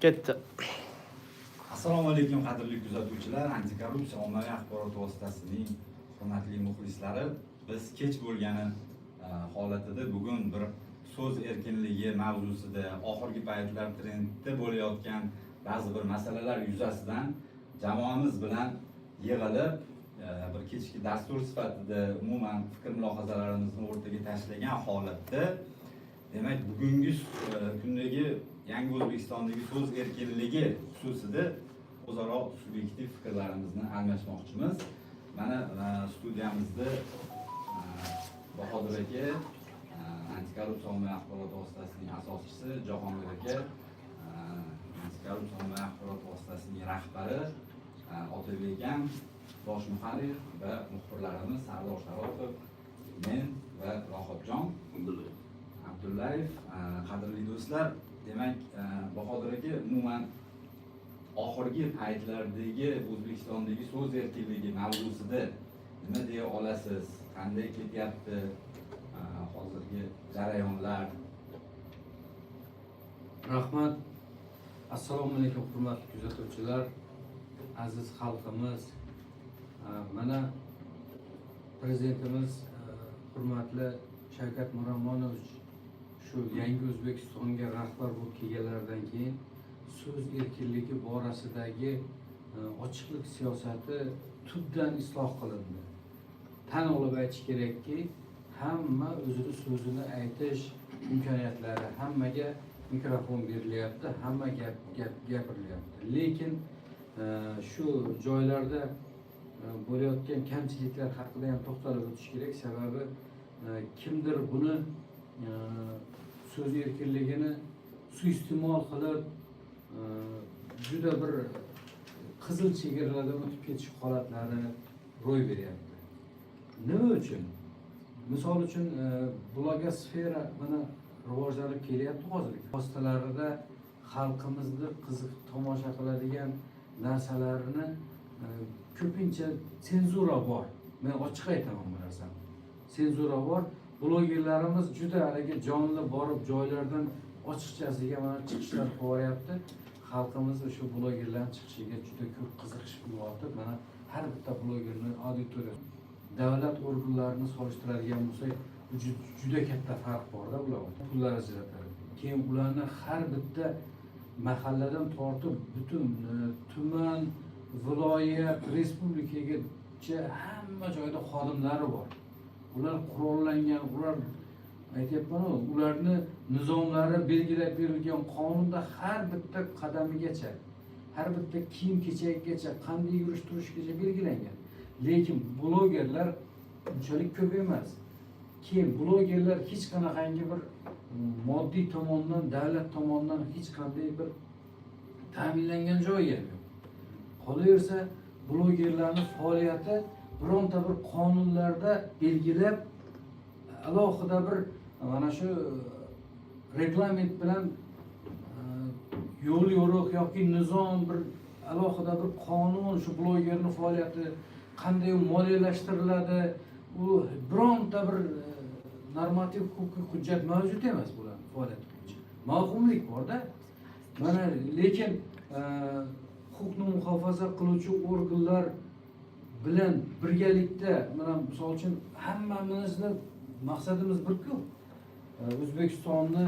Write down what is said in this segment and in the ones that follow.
Ketdi. Assalomu alaykum, qadrli kuzatuvchilar, antikorrupsiya ommaviy axborot vositasining hurmatli muxlislari. Biz kech bo'lgani holatida bugun bir so'z erkinligi mavzusida oxirgi paytlar trendda bo'layotgan ba'zi bir masalalar yuzasidan jamoamiz bilan yig'ilib, bir kechki dastur sifatida umuman fikr mulohazalarimizni o'rtaga tashlagan holatda, demak, bugungi kundagi yangi O'zbekistondagi so'z erkinligi xususida o'zaro subyektiv fikrlarimizni almashmoqchimiz. Mana studiyamizda Bahodir aka, antikorrupsiya ommaviy axborot vositasining asoschisi, Jahongir aka, antikorrupsiya ommaviy axborot vositasining rahbari, Otabek akam, bosh muharrir va muxbirlarimiz Sardor Sharopov, men va Rohatjon Abdullayev. Qadrli do'stlar, demak, Bahodir aka, umuman oxirgi paytlardagi O'zbekistondagi so'z erkinligi mavzusida nima deya olasiz? Qanday ketyapti hozirgi jarayonlar? Rahmat. Assalomu alaykum, hurmatli kuzatuvchilar, aziz xalqimiz. Mana prezidentimiz hurmatli Shavkat Miromonovich shu yangi O'zbekistonga rahbar bo'lib kelganlaridan keyin so'z erkinligi borasidagi ochiqlik siyosati tubdan isloh qilindi. Tan olib aytish kerakki, hamma o'zini so'zini aytish imkoniyatlari, hammaga mikrofon berilyapti, hamma gap gap gapirilyapti. Lekin shu joylarda bo'layotgan kamchiliklar haqida ham to'xtalib o'tish kerak. Sababi kimdir buni so'z erkinligini suiiste'mol qilib, juda bir qizil chegaralardan o'tib ketish holatlari ro'y beryapti. Nima uchun? Misol uchun, blogosfera mana rivojlanib kelyapti hozir. Vositalarida xalqimizni qiziqib tomosha qiladigan narsalarini ko'pincha senzura bor. Men ochiq aytaman bu narsani. Senzura bor. Blogerlarimiz juda haligi jonli borib joylardan ochiqchasiga mana chiqishlar qilib yuboryapti. Xalqimiz o'sha blogerlarning chiqishiga juda ko'p qiziqish uyg'otib, mana har bitta blogerni auditoriyasi davlat organlarini solishtiradigan bo'lsak, bu juda katta farq borda. Bular pullar ajratadi, keyin ularni har bitta mahalladan tortib butun tuman, viloyat, respublikagacha hamma joyda xodimlari bor. Ular qurollangan. Ular, aytyapmanu, ularni nizomlari belgilab berilgan qonunda, har bitta qadamigacha, har bitta kiyim kechagigacha, qanday yurish turishigacha belgilangan. Lekin blogerlar unchalik ko'p emas. Keyin blogerlar hech qanaqangi bir moddiy tomondan, davlat tomonidan hech qanday bir ta'minlangan joyi ham yo'q. Qolaversa, blogerlarni faoliyati bironta bir qonunlarda belgilab, alohida bir mana shu reglament bilan yo'l yo'riq yoki nizom, bir alohida bir qonun, shu blogerni faoliyati qanday moliyalashtiriladi, u bironta bir normativ huquqiy hujjat mavjud emas bularni faoliyati bo'yicha. Mavhumlik borda mana. Lekin huquqni muhofaza qiluvchi organlar bilan birgalikda, mana misol uchun, hammamizni maqsadimiz birku. O'zbekistonni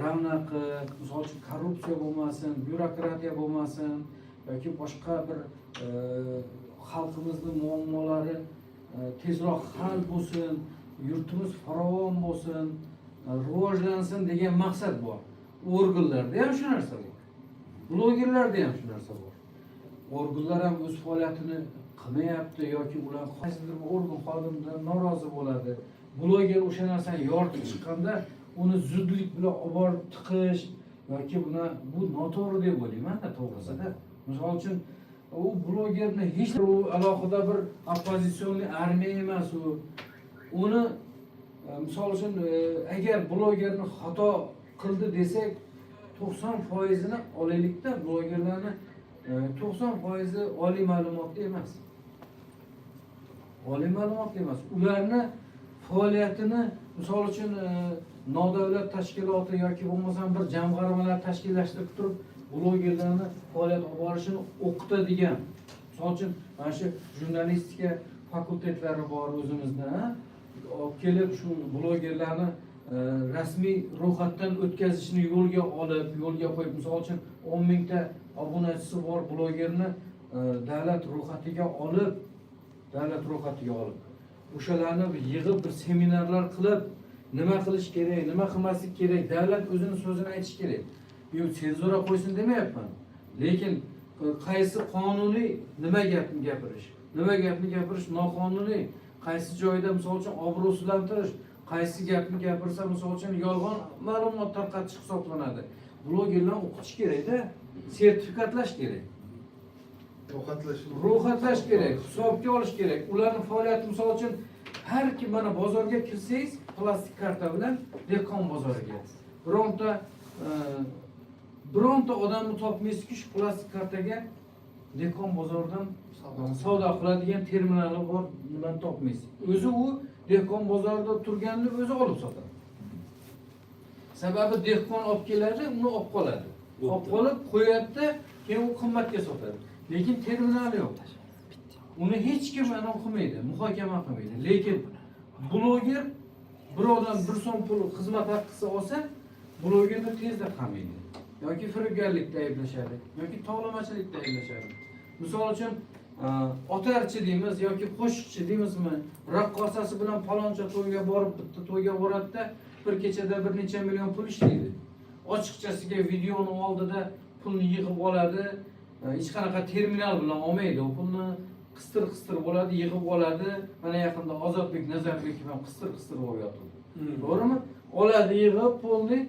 ravnaqi, misol uchun, korrupsiya bo'lmasin, byurokratiya bo'lmasin yoki boshqa bir xalqimizni muammolari tezroq hal bo'lsin, yurtimiz farovon bo'lsin, rivojlansin degan maqsad bor. Organlarda ham shu narsa bor, blogerlarda ham shu narsa bor. Organlar ham o'z faoliyatini qilmayapti yoki ular qaysidir bir organ xodimidan norozi bo'ladi. Bloger o'sha narsani yoritib chiqqanda uni zudlik bilan olib borib tiqish yoki buni, bu noto'g'ri deb o'ylaymanda to'g'risida. Misol uchun, u blogerni hech u alohida bir оппозиционный armiya emas u. Uni misol uchun, agar blogerni xato qildi desak, 90%ini olaylikda, blogerlarni 90% oliy ma'lumotli emas, oliy ma'lumotli emas. Ularni faoliyatini, misol uchun, nodavlat tashkiloti yoki bo'lmasam bir jamg'armalar tashkillashtirib turib. Blogerlarni faoliyat olib borishini o'qitadigan, misol uchun, mana shu jurnalistika fakultetlari bor o'zimizda, ha? Olib kelib shu blogerlarni rasmiy ro'yxatdan o'tkazishni yo'lga olib, yo'lga qo'yib, misol uchun, 10 mingta obunachisi bor blogerni davlat ro'yxatiga olib, davlat ro'yxatiga olib, o'shalarni yig'ib, bir seminarlar qilib, nima qilish kerak, nima qilmaslik kerak, davlat o'zini so'zini aytishi kerak. Yo'q, senzura qo'ysin demayapman, lekin qaysi qonuniy, nima gapni gapirish, nima gapni gapirish noqonuniy, qaysi joyda, misol uchun, obro'sizlantirish, qaysi gapni gapirsa, misol uchun, yolg'on ma'lumot tarqatish hisoblanadi. Blogerlarni o'qitish kerakda, sertifikatlash kerak. Ro'yxatlash. Ro'yxatlash kerak, hisobga olish kerak ularni faoliyati. Misol uchun, har kim, mana, bozorga kirsangiz plastik karta bilan, dehqon bozoriga, bironta odamni topmaysizki, shu plastik kartaga dehqon bozoridan savdo qiladigan terminali bor nimani topmaysiz. O'zi u dehqon bozorida turganini o'zi olib sotadi. Sababi dehqon olib keladi, uni olib qoladi, olib qolib qo'yadida, keyin u qimmatga sotadi, lekin terminali yo'q. Uni hech kim anavi qilmaydi, muhokama qilmaydi. Lekin bloger birovdan 1 so'm pul xizmat haqqisi olsa, blogerni tezda qamaydi yoki firibgarlikda ayblashadi, yoki tovlamachilikda ayblashadi. Misol uchun, otarchi deymiz yoki qo'shiqchi deymizmi, raqqosasi bilan paloncha to'yga borib, bitta to'yga boradida, bir kechada bir necha million pul ishlaydi. Ochiqchasiga videoni oldida pulni yig'ib oladi. Hech qanaqa terminal bilan olmaydi u pulni, qistir qistir bo'ladi, yig'ib oladi. Mana yaqinda Ozodbek Nazarbekov ham qistir qistir bo'lib yotibdi, to'g'rimi? Oladi yig'ib pulni,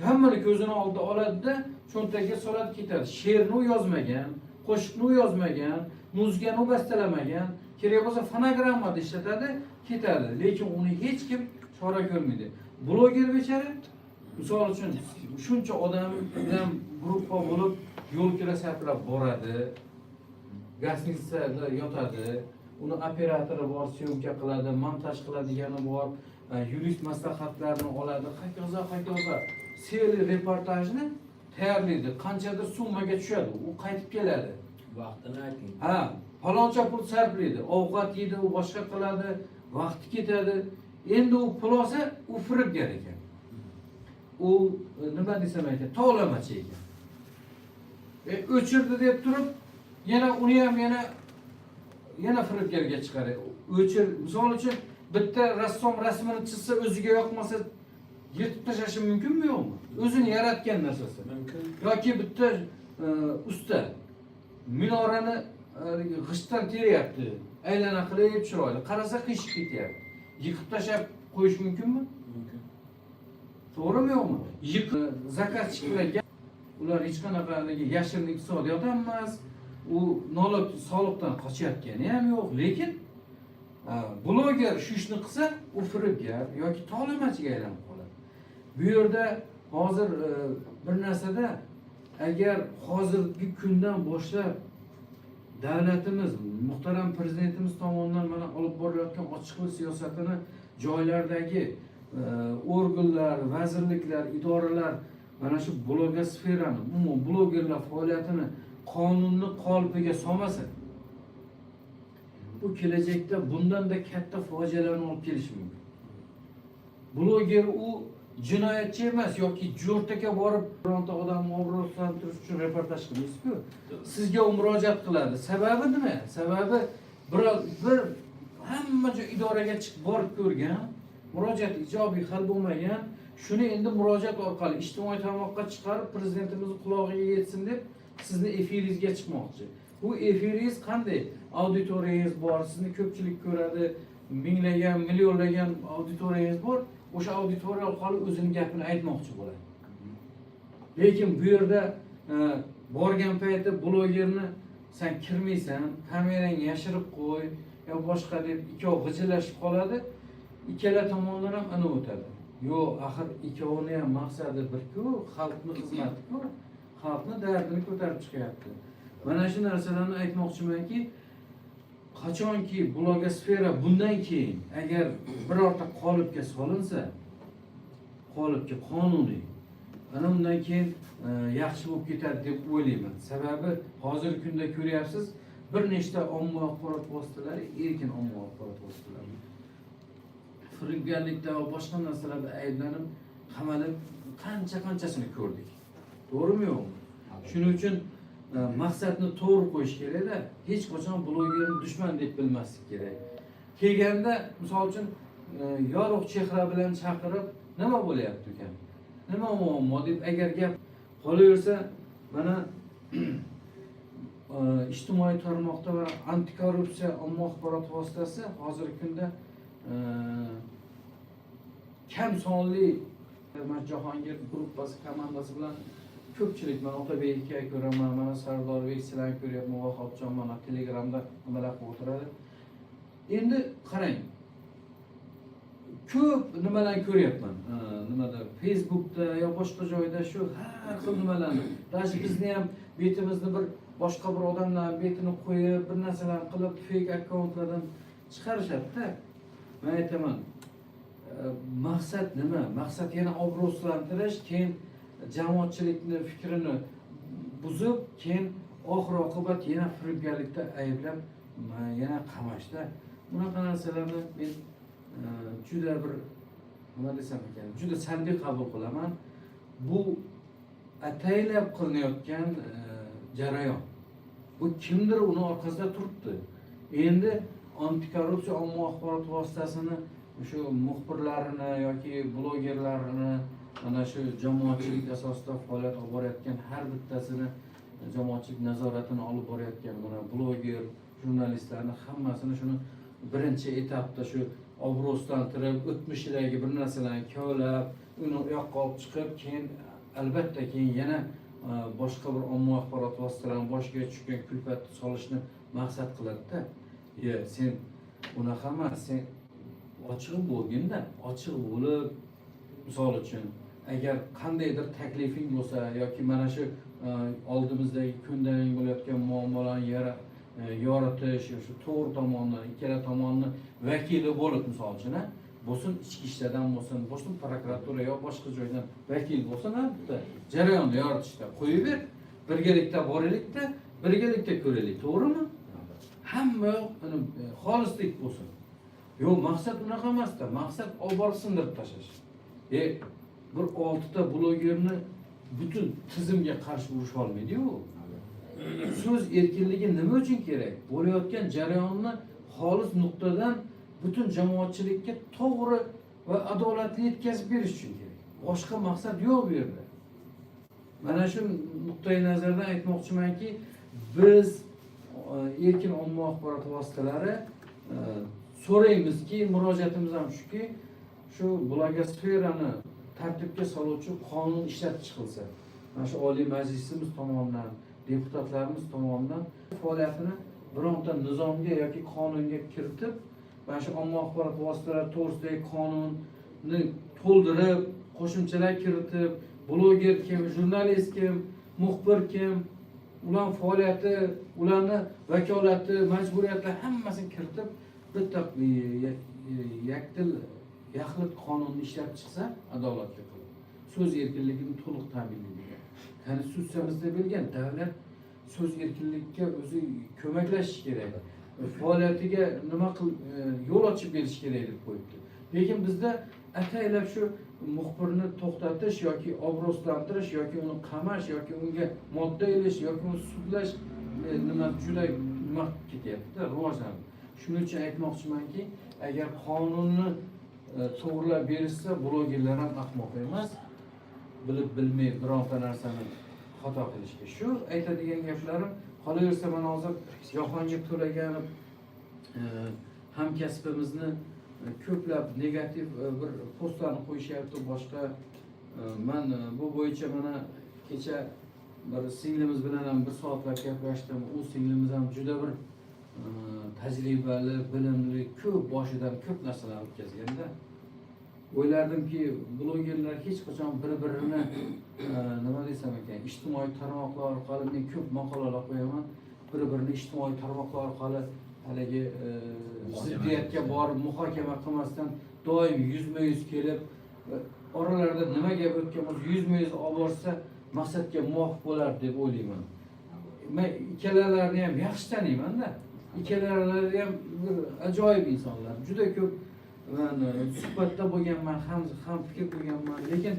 hammani ko'zini oldida oladida, cho'ntagiga soladi, ketadi. She'rni u yozmagan, qo'shiqni u yozmagan, muzikani u bastalamagan, kerak bo'lsa fonogrammada ishlatadi, ketadi, lekin uni hech kim chora ko'rmaydi. Bloger bechora, misol uchun, shuncha odam bilan gruppa bo'lib yo'l kira sarflab boradi, гостиница da yotadi, uni operatori bor, съёмка qiladi, montaj qiladigani bor, yurist maslahatlarini oladi, hokazo, hokazo, целый reportajni tayyorlaydi, qanchadir summaga tushadi, u qaytib keladi. Vaqtini ayting. Ha, faloncha pul sarflaydi, ovqat yeydi, u boshqa qiladi, vaqti ketadi. Endi u pul olsa, u firibgar ekan, u nima desam ekan, tovlamachi ekan. O'chirdi deb turib, yana uni ham yana firibgarga chiqaradi. O'chir, misol uchun, bitta rassom rasmini chizsa, o'ziga yoqmasa, yirtib tashlashi mumkinmi, yo'qmi? O'zini yaratgan narsasi. Mumkin. Yoki bitta usta minorani g'ishtdan teryapti, aylana qilib, chiroyli, qarasa, qiyshiq ketyapti, yiqib tashlab qo'yish mumkinmi? Mumkin. To'g'rimi, yo'qmi? Заказчик larga ular hech qanaqa haligi yashirin iqtisodiyot ham emas, u налог soliqdan qochayotgani ham yo'q. Lekin bloger shu ishni qilsa, u firibgar yoki tovlamachiga aylanib qoladi. Bu yerda hozir bir narsada, agar hozirgi kundan boshlab davlatimiz, muhtaram prezidentimiz tomonidan mana olib borilayotgan ochiqlik siyosatini joylardagi organlar, vazirliklar, idoralar mana shu blogosferani, umuman blogerlar faoliyatini qonunni qolipiga solmasa, bu kelajakda bundanda katta fojialarni olib kelishi mumkin. Bloger u jinoyatchi emas yoki jo'rtaka borib bironta odamni obro'sizlantirish uchun reportaj qilmaysiz-ku. Sizga u murojaat qiladi. Sababi nima? Sababi bir hamma joy idoraga chiqib borib ko'rgan, murojaat ijobiy hal bo'lmagan, shuni endi murojaat orqali ijtimoiy tarmoqqa chiqarib, prezidentimizni qulog'iga yetsin deb sizni efiringizga chiqmoqchi. Bu efiringiz qanday? Auditoriyangiz bor, sizni ko'pchilik ko'radi, minglagan, millionlagan auditoriyangiz bor. O'sha auditoriya orqali o'zini gapini aytmoqchi bo'ladi. Lekin bu yerda borgan payti blogerni "San kirmaysan, kamerangni yashirib qo'y" yo boshqa deb ikkovi g'ijillashib qoladi. Ikkala tomondan ham ana o'tadi. Yo'q, axir ikkovini ham maqsadi bir-ku, xalqni xizmati-ku, xalqni dardini ko'tarib chiqyapti. Mana shu narsalarni aytmoqchimanki, qachonki blogosfera bundan keyin agar birorta qolipga solinsa, qolipga qonuniy Ana undan keyin yaxshi bo'lib ketadi deb o'ylayman. Sababi hozirgi kunda ko'ryapsiz, bir nechta ommaviy axborot vositalari, erkin ommaviy axborot vositalari firibgarlikda va boshqa narsalarda ayblanib, qamalib, qancha qanchasini ko'rdik. To'g'rimi, yo'qmi? Shuning uchun maqsadni to'g'ri qo'yish kerakda. Hech qachon blogerni dushman deb bilmaslik kerak. Kelganda, misol uchun, yorug' chehra bilan chaqirib, nima bo'lyapti ekan, nima muammo deb agar gap qolaversa, mana ijtimoiy tarmoqda va antikorrupsiya omma axborot vositasi hozirgi kunda kam sonli, mana Jahongir gruppasi, komandasi bilan ko'pchilik, mana Otabek aka ko'raman, mana Sardorbek, sizlarni ko'ryapman, Vahobjon mana Telegramda nimalar qilib o'tiradi. Endi qarang, ko'p nimalarni ko'ryapman, nimada, Facebookda yo boshqa joyda shu har xil nimalarni, даже bizni ham betimizni bir boshqa bir odamlarni betini qo'yib, bir narsalarni qilib, fake akkauntlardan chiqarishadida. Man aytaman, maqsad nima? Maqsad yana obro'sizlantirish, keyin jamoatchilikni fikrini buzib, keyin oxir oqibat yana firibgarlikda ayblab, yana qamashda. Bunaqa narsalarni men juda bir, nima desam ekan, juda salbiy qabul qilaman. Bu ataylab qilinayotgan jarayon. Bu kimdir uni orqasida turibdi. Endi antikorrupsiya ommaviy axborot vositasini shu muxbirlarini yoki blogerlarini, mana shu jamoatchilik asosida faoliyat olib borayotgan har bittasini, jamoatchilik nazoratini olib borayotgan mana bloger, jurnalistlarni hammasini shuni birinchi etapda shu obro'sizlantirib, o'tmishidagi bir narsalarni kovlab, uni u yoqqa olib chiqib, keyin albatta keyin yana boshqa bir ommaviy axborot vositalarini boshiga tushgan kulfatni solishni maqsad qiladida. Ye, sen unaqa emas, sen ochiq bo'lginda, ochiq bo'lib, misol uchun, agar qandaydir taklifing bo'lsa yoki mana shu oldimizdagi ko'ndalang bo'layotgan muammolarni yoritish, shu to'g'ri tomondan, ikkala tomonni vakili bo'lib, misol uchun, a, bo'lsin ichki ishlardan bo'lsin, bo'lsin prokuratura yo boshqa joydan vakil bo'lsin, ha, bitta jarayonni yoritishda qo'yib ber, birgalikda boraylikda, birgalikda ko'raylik, to'g'rimi? Hamma yoq xolislik bo'lsin. Yo'q, maqsad unaqa emasda, maqsad olib borib sindirib tashlash. Bir oltita blogerni butun tizimga qarshi urusha olmaydiyu. So'z erkinligi nima uchun kerak? Bo'layotgan jarayonni xolis nuqtadan butun jamoatchilikka to'g'ri va adolatli yetkazib berish uchun kerak. Boshqa maqsad yo'q bu yerda. Mana shu nuqtai nazardan aytmoqchimanki, biz erkin omma axborot vositalari so'raymizki, murojaatimiz ham shuki, shu blogosferani tartibga soluvchi qonun ishlab chiqilsa, mana shu Oliy Majlisimiz tomonidan, deputatlarimiz tomonidan faoliyatini bironta nizomga yoki qonunga kiritib, mana shu omma axborot vositalari to'g'risidagi qonunni to'ldirib, qo'shimchalar kiritib, bloger kim, jurnalist kim, muxbir kim, ularni faoliyati, ularni vakolati, majburiyatlari, hammasini kiritib, bitta yakdil yaxlit qonunni ishlab chiqsa, adolatli qilib, so'z erkinligini to'liq ta'minlaydigan. Konstitutsiyamizda bergan, davlat so'z erkinlikka o'zi ko'maklashishi kerak, faoliyatiga nima qil, yo'l ochib berish kerak deb qo'yibdi. Lekin bizda ataylab shu muxbirni to'xtatish yoki obro'sizlantirish yoki uni qamash yoki unga modda ilish yoki uni sudlash nima, juda nima ketyaptida, rivojlanib. Shuning uchun aytmoqchimanki, agar qonunni to'g'irlab berishsa, blogerlar ham ahmoq emas, bilib bilmay bironta narsani xato qilishga. Shu aytadigan gaplarim. Qolaversa, mana hozir Jahongir To'laganov hamkasbimizni ko'plab negativ bir postlarni qo'yishyapti boshqa. Man bu bo'yicha mana kecha bir singlimiz bilan ham bir soatlab gaplashdim. U singlimiz ham juda bir tajribali, bilimli, ko'p boshidan ko'p narsalarni o'tkazganda, o'ylardimki, blogerlar hech qachon bir birini nima desam ekan, ijtimoiy tarmoqlar orqali, men ko'p maqolalar qo'yaman, bir birini ijtimoiy tarmoqlar orqali haligi Muhokama ziddiyatga borib muhokama qilmasdan, doim yuzma yuz kelib Oralarida nima gap o'tgan bo'lsa, 100-yuz olib borsa, maqsadga muvofiq bo'lar deb o'ylayman. Men ikkalalarini ham yaxshi taniyman-da. Ikkalalari ham bir ajoyib insonlar. Juda ko'p man suhbatda bo'lganman, ham fikr qilganman, lekin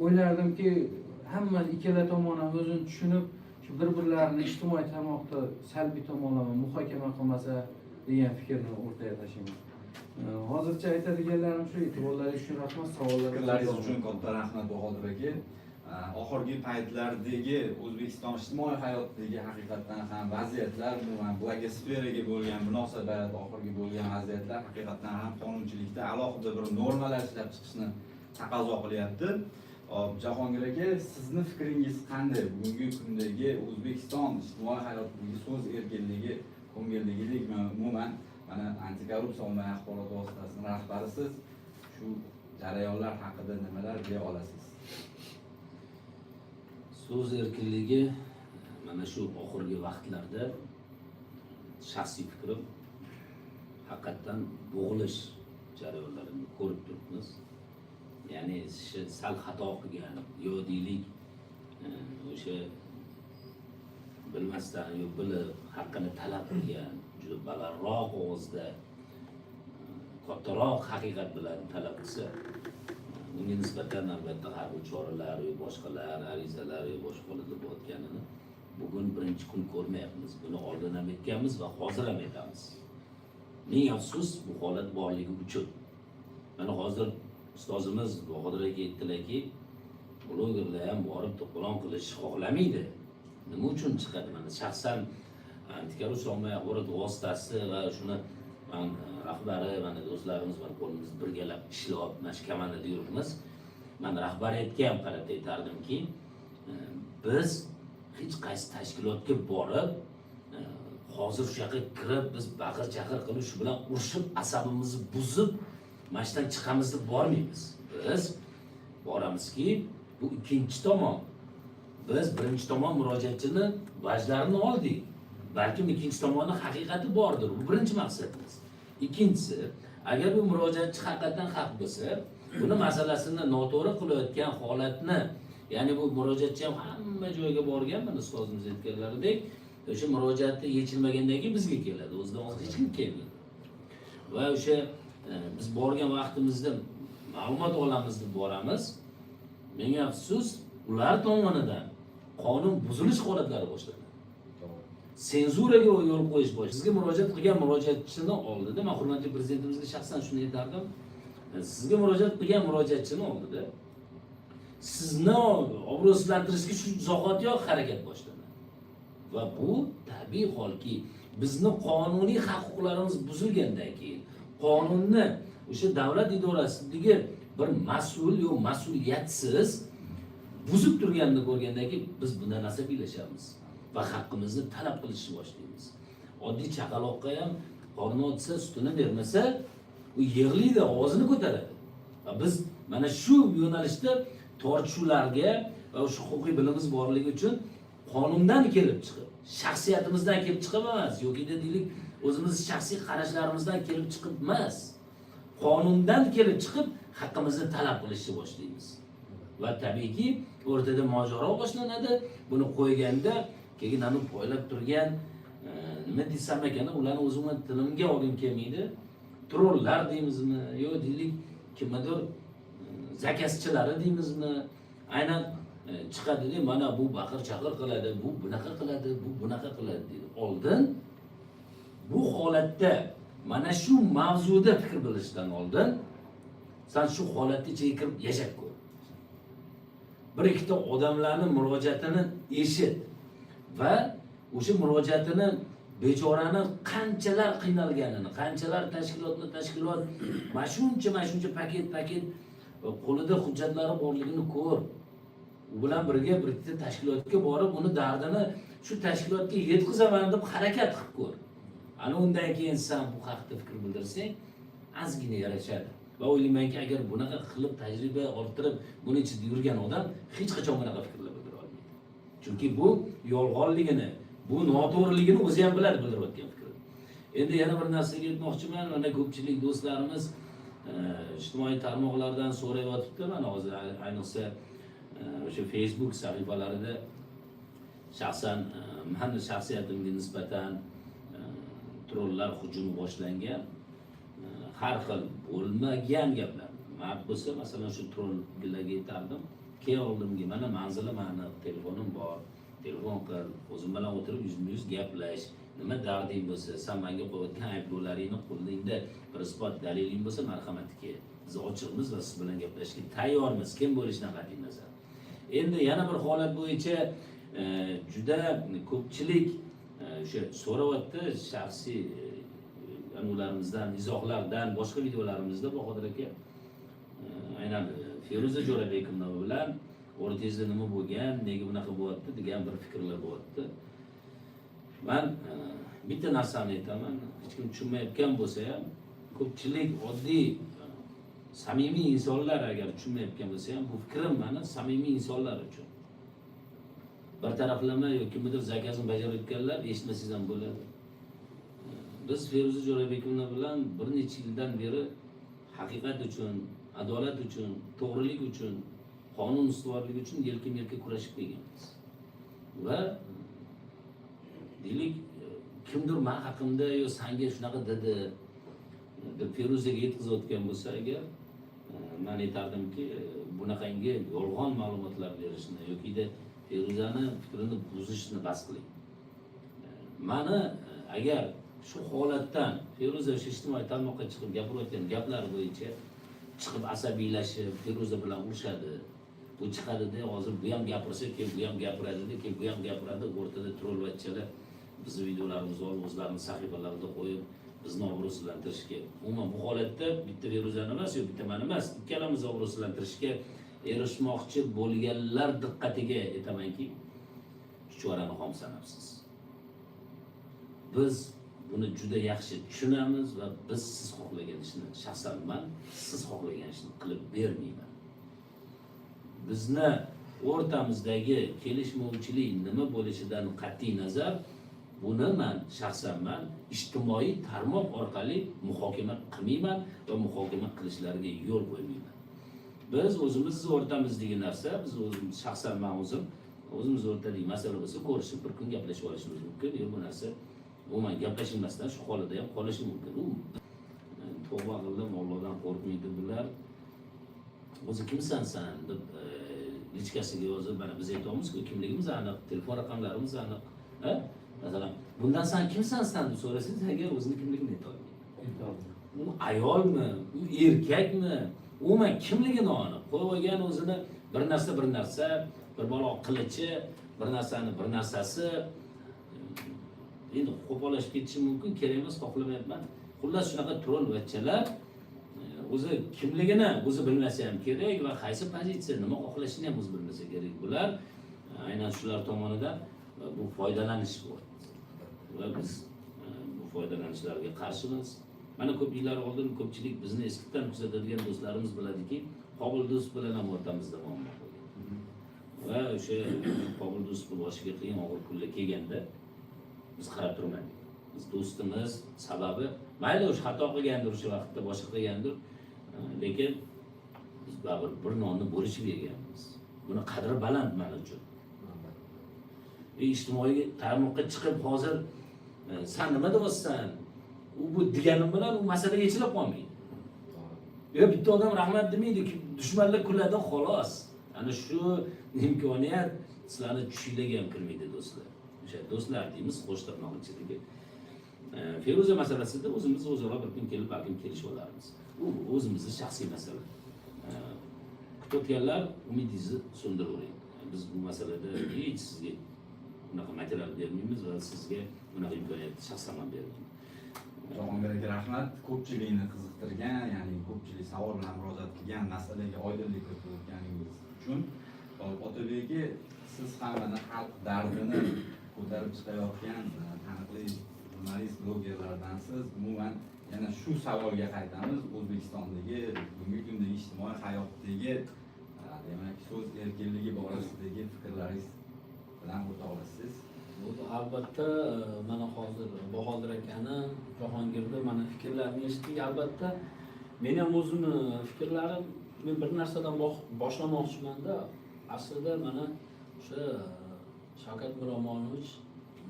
o'ylardimki, hamma ikkala tomon ham o'zini tushunib, shu bir-birlarini ijtimoiy tarmoqda salbiy tomonlama muhokama qilmasa degan fikrni o'rtaga tashlayman. Hozircha aytadiganlarim shu. E'tiborlaringiz uchun rahmat, savollar Fikrlaringiz uchun katta rahmat, Bahodir aka. Oxirgi paytlardagi O'zbekiston ijtimoiy hayotidagi haqiqatdan ham vaziyatlar, umuman blogosferaga bo'lgan munosabat, oxirgi bo'lgan vaziyatlar haqiqatdan ham qonunchilikda alohida bir normalar ishlab chiqishni taqozo qilyapti. Hop, Jahongir aka, sizni fikringiz qanday? Bugungi kundagi O'zbekiston ijtimoiy hayotidagi so'z erkinligi, ko'ngilligilik, umuman mana antikorrupsiya ommaviy axborot vositasining rahbarisiz, shu jarayonlar haqida nimalar deya olasiz? So'z erkinligi mana shu oxirgi vaqtlarda, shaxsiy fikrim, haqiqatdan bo'g'ilish jarayonlarini ko'rib turibmiz. Ya'ni sal xato qilgan yo deylik, o'sha bilmasdan yo bilib haqqini talab qilgan, juda balandroq ovozda, kattaroq haqiqat bilan talab qilsa, unga nisbatan albatta har xil choralar yo boshqalar, arizalar yo boshqalar bo'layotganini bugun birinchi kun ko'rmayapmiz. Buni oldin ham aytganmiz va hozir ham aytamiz. Ming afsus, bu holat borligi uchun. Mana hozir ustozimiz Bahodir aka aytdilarki, blogerlar ham borib to'polon qilishni xohlamaydi. Nima uchun chiqadi? Mana shaxsan antikorrupsiya ommaviy axborot vositasi va shuni man rahbari, mana do'stlarimiz bilan qo'limiz birgalab ishlab, mana shu komandada yuribmiz. Man rahbariyatga ham qarata aytardimki, biz hech qaysi tashkilotga borib, hozir shu yoqqa kirib biz baqir chaqir qilib, shu bilan urushib, asabimizni buzib, mana shu yerdan chiqamiz deb bormaymiz. Biz boramizki, bu ikkinchi tomon. Biz birinchi tomon murojaatchini vajlarini oldik. Balkim ikkinchi tomonni haqiqati bordir. Bu birinchi maqsadimiz. Ikkinchisi, agar bu murojaatchi haqiqatdan haq bo'lsa, buni masalasini noto'g'ri qilayotgan holatni, ya'ni bu murojaatchi ham hamma joyga borgan, mana ustozimiz aytganlaridek, o'sha murojaati yechilmagandan keyin bizga keladi. O'zidan o'zi hech kim kelmaydi. Va o'sha biz borgan vaqtimizda ma'lumot olamiz deb boramiz. Menga afsus, ular tomonidan qonun buzilish holatlari boshlanadi. Senzuraga yo'l qo'yish bosh. Sizga murojaat qilgan murojaatchini oldida, men hurmatli prezidentimizga shaxsan shuni aytardim. Sizga murojaat qilgan murojaatchini oldida sizni obro'sizlantirishga shu zahotiyoq harakat boshlanadi. Va bu tabiiy holki, bizni qonuniy haq-huquqlarimiz buzilgandan keyin qonunni o'sha davlat idorasidagi bir mas'ul yo mas'uliyatsiz buzib turganini ko'rgandan keyin biz bundan asabiylashamiz va haqqimizni talab qilishni boshlaymiz. Oddiy chaqaloqqa ham qorni ochsa, sutini bermasa, u yig'laydi, ovozini ko'taradi. Va biz mana shu yo'nalishda tortishuvlarga va o'sha huquqiy bilimimiz borligi uchun qonundan kelib chiqib, shaxsiyatimizdan kelib chiqib emas, yoki deylik o'zimiz shaxsiy qarashlarimizdan kelib chiqib emas, qonundan kelib chiqib haqqimizni talab qilishni boshlaymiz. Va tabiiyki o'rtada mojaro boshlanadi. Buni qo'yganda keyin anu poylab turgan, nima desam ekan, ularni o'zimni tilimga olgim kelmaydi. Trollar deymizmi, yo deylik kimnidir zakazchilari deymizmi, aynan chiqadi, mana bu baqir chaqir qiladi, bu bunaqa qiladi, bu bunaqa qiladi deydi. Oldin bu holatda mana shu mavzuda fikr bildirishdan oldin san shu holatni ichiga kirib yashab ko'r. Bir ikkita odamlarning murojaatini eshit va o'sha murojaatini bechorani qanchalar qiynalganini, qanchalar tashkilotni tashkilot mana shuncha mana shuncha paket paket qo'lida hujjatlari borligini ko'r. U bilan birga bir ikkita tashkilotga borib, uni dardini shu tashkilotga yetkazaman deb harakat qilib ko'r. Ana undan keyin sen bu haqda fikr bildirsang, ozgina yarashadi. Va o'ylaymanki, agar bunaqa qilib tajriba orttirib, buni ichida yurgan odam hech qachon bunaqa fikrlar bildira olmaydi. Chunki bu yolg'onligini, bu noto'g'riligini o'zi ham biladi bildirayotgan fikri. Endi yana bir narsaga aytmoqchiman, mana ko'pchilik do'stlarimiz Ijtimoiy tarmoqlardan so'rayotibdi mana hozir, ayniqsa o'sha Facebook sahifalarida shaxsan mani shaxsiyatimga nisbatan trollar hujumi boshlangan. Har xil bo'lmagan gaplar. Mard bo'lsa, masalan, shu trolllarga aytardim, kel oldimga, mana manzilim aniq, telefonim bor, telefon qil, o'zim bilan o'tirib yuzma yuz gaplash, nima darding bo'lsa, san menga qo'yayotgan ayblovlaringni qo'lingda bir isbot daliling bo'lsa, marhamat, kel, biz ochiqmiz va siz bilan gaplashishga tayyormiz, kim bo'lishidan qat'iy nazar. Endi yana bir holat bo'yicha juda ko'pchilik o'sha so'rayapti shaxsiy anularimizdan, izohlardan, boshqa videolarimizda, Bahodir aka, aynan Feruza Jo'rabekovna bilan o'rtangizda nima bo'lgan, nega bunaqa bo'lyapti degan bir fikrlar bo'lyapti. Man bitta narsani aytaman, hech kim tushunmayotgan bo'lsa ham, ko'pchilik oddiy samimiy insonlar agar tushunmayotgan bo'lsa ham, bu fikrim mani samimiy insonlar uchun. Bir taraflama yoki kimnidir zakazini bajarayotganlar eshitmasangiz ham bo'ladi. Biz Feruza Jo'rabekovna bilan bir necha yildan beri haqiqat uchun, adolat uchun, to'g'rilik uchun, qonun ustuvorligi uchun yelka-yelka kurashib kelganmiz. Va deylik, kimdir man haqimda yo sanga shunaqa dedi deb Feruzaga yetkazayotgan bo'lsa agar, man aytardimki, bunaqangi yolg'on ma'lumotlar berishni yokida Feruzani fikrini buzishni bas qiling. Mani agar shu holatdan Feruza o'sha ijtimoiy tarmoqqa chiqib gapirayotgan gaplar bo'yicha chiqib asabiylashib Feruza bilan urushadi, bu chiqadida hozir bu ham gapirsa, keyin bu ham gapiradida, keyin bu ham gapiradi, o'rtada trollvachchalar bizni videolarimizni olib o'zlarini sahifalarida qo'yib bizni obro'sizlantirishga, umuman bu holatda bitta Feruzani emas yo bitta mani emas, ikkalamiz obro'sizlantirishga erishmoqchi bo'lganlar diqqatiga aytamanki, chuchvarani xom sanabsiz. Biz buni juda yaxshi tushunamiz va biz siz xohlagan ishni, shaxsan man siz xohlagan ishni qilib bermayman. Bizni o'rtamizdagi kelishmovchilik nima bo'lishidan qat'iy nazar, buni man shaxsan man ijtimoiy tarmoq orqali muhokama qilmayman va muhokama qilishlariga yo'l qo'ymayman. Biz o'zimiz o'rtamizdagi narsa, biz o'zimiz, shaxsan man o'zim, o'zimiz o'rtadagi masala bo'lsa, ko'rishib bir kun gaplashib olishimiz mumkin. Yo'q, bu narsa umuman gaplashilmasdan shu holida ham qolishi mumkin. U tavba qildim, Allohdan qo'rqmaydi bular. O'zi kimsan san deb личка siga yozib, mana biz aytyapmiz-ku, kimligimiz aniq, telefon raqamlarimiz aniq. Ha? Masalan, bundan san kimsan san deb so'rasangiz, agar o'zini kimligini aytolmaydi. U ayolmi, u erkakmi, umuman kimligi noaniq. Qo'yib olgan o'zini bir narsa, bir narsa, bir balo qilichi, bir narsani bir narsasi. Endi qo'pollashib ketishi mumkin, kerak emas, xohlamayapman. Xullas, shunaqa trollvachchalar o'zi kimligini o'zi bilmasa ham kerak va qaysi pozitsiya, nima xohlashini ham o'zi bilmasa kerak. Bular aynan shular tomonidan bu foydalanish bo'lyapti. Va biz bu foydalanishlarga qarshimiz. Mana ko'p yillar oldin ko'pchilik bizni eskidan kuzatadigan do'stlarimiz biladiki, Qobil do'st bilan ham o'rtamizda muammo bo'lgan. Va o'sha Qobil do'st boshiga qiyin og'ir kunlar kelganda biz qarab turmadik. Biz do'stimiz, sababi mayli o'sha xato qilgandir, o'sha vaqtda boshqa qilgandir, lekin biz baribir bir nonni bo'lishib yeganmiz. Buni qadri baland men uchun. Ijtimoiy tarmoqqa chiqib hozir san nima deyapsan, u bu deganim bilan u masala yechilib qolmaydi. Yo bitta odam rahmat demaydi, dushmanlar kuladi xolos. Ana shu imkoniyat sizlarni tushinglarga ham kirmaydi, do'stlar. O'sha do'stlar deymiz, qo'sh tirnoq ichidagi. Feruza masalasida o'zimiz o'zaro bir kun kelib balkim kelishib olarmiz. U o'zimizni shaxsiy masala. Kutayotganlar umidingizni so'ndiravering. Biz bu masalada hech sizga unaqa material bermaymiz va sizga bunaqa imkoniyatni shaxsan man bermayman. Jahongir aka, rahmat. Ko'pchilikni qiziqtirgan, ya'ni ko'pchilik savol bilan murojaat qilgan masalaga oydinlik kiritib o'tganingiz uchun. Hop, Otabek aka, siz ham mana xalq dardini ko'tarib chiqayotgan taniqli jurnalist, blogerlardansiz. Umuman yana shu savolga qaytamiz. O'zbekistondagi bugungi kundagi ijtimoiy hayotdagi demak, so'z erkinligi borasidagi fikrlaringiz bilan o'rtoqlashsiz. Bu albatta, mana hozir Bahodir akani, Jahongirni mana fikrlarini eshitdik. Albatta, Meni ham o'zimni fikrlarim, men bir narsadan boshlamoqchimanda. Aslida mana o'sha Shavkat Miromonovich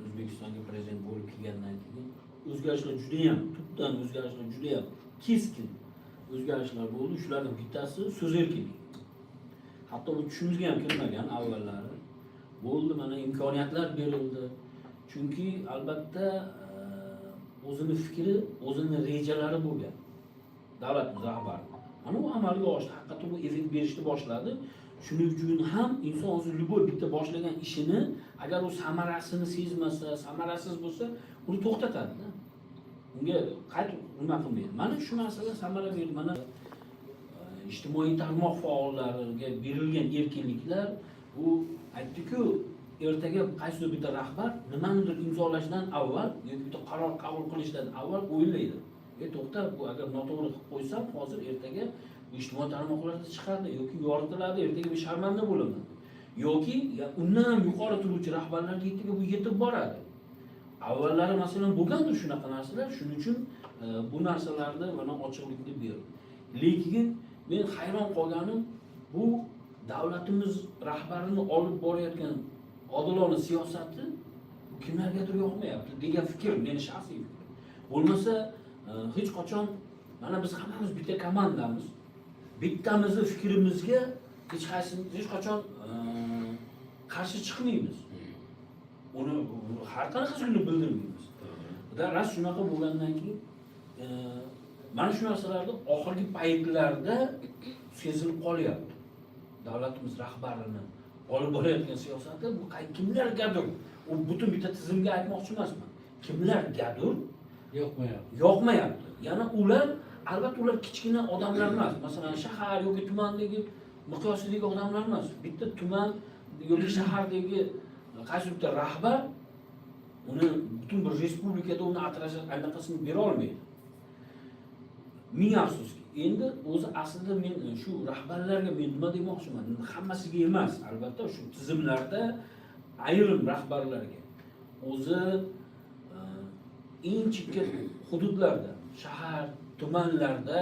O'zbekistonga prezident bo'lib kelgandan keyin o'zgarishlar judayam tubdan, o'zgarishlar judayam keskin o'zgarishlar bo'ldi. Shulardan bittasi so'z erkinligi. Hatto bu tushimizga ham kirmagan avvallari. Bo'ldi, mana imkoniyatlar berildi. Chunki albatta o'zini fikri, o'zini rejalari bo'lgan davlatimiz rahbari. Mana u amalga oshdi. Haqiqatdan bu effekt berishni boshladi. Shuning uchun ham inson o'zi любой bitta boshlagan ishini agar u samarasini sezmasa, samarasiz bo'lsa, uni to'xtatadi-da. Unga qaytib nima qilmaydi. Mana shu narsalar samara berdi. Mana ijtimoiy tarmoq faollariga berilgan erkinliklar, u aytdiku, ertaga qaysidir bitta rahbar nimanidir imzolashdan avval yoki bitta qaror qabul qilishdan avval o'ylaydi. E, to'xta, bu agar noto'g'ri qilib qo'ysam, hozir ertaga bu ijtimoiy tarmoqlarda chiqadi yoki yoritiladi, ertaga men sharmanda bo'laman. Yoki undan ham yuqori turuvchi rahbarlarga ertaga bu yetib boradi. Avvallari masalan bo'lgandir shunaqa narsalar, shuning uchun bu narsalarda mana ochiqlikni berdi. Lekin men hayron qolganim, bu davlatimiz rahbarini olib borayotgan odilona siyosati bu kimlargadir yoqmayapti degan fikr, meni shaxsiy fikrim. Bo'lmasa hech qachon mana biz hammamiz bitta komandamiz. Bittamizni fikrimizga hech qaysimiz hech qachon qarshi chiqmaymiz. Uni har qanaqasini bildirmaymiz. Da rost shunaqa bo'lgandan keyin mana shu narsalarni oxirgi paytlarda sezilib qolyapti. Davlatimiz rahbarini olib borayotgan siyosati bu kimlargadir, u butun bitta tizimga aytmoqchi emasman, kimlargadir yoqmayapti. Yoqmayapti. Yana ular albatta ular kichkina odamlar emas. Masalan, shahar yoki tumandagi miqyosidagi odamlar emas. Bitta tuman yoki shahardagi qaysi bitta rahbar uni butun bir respublikada uni anaqasini bera olmaydi. Ming afsuski. Endi o'zi aslida men shu rahbarlarga men nima demoqchiman? Hammasiga emas, albatta shu tizimlarda ayrim rahbarlarga o'zi eng chekka hududlarda, shahar, tumanlarda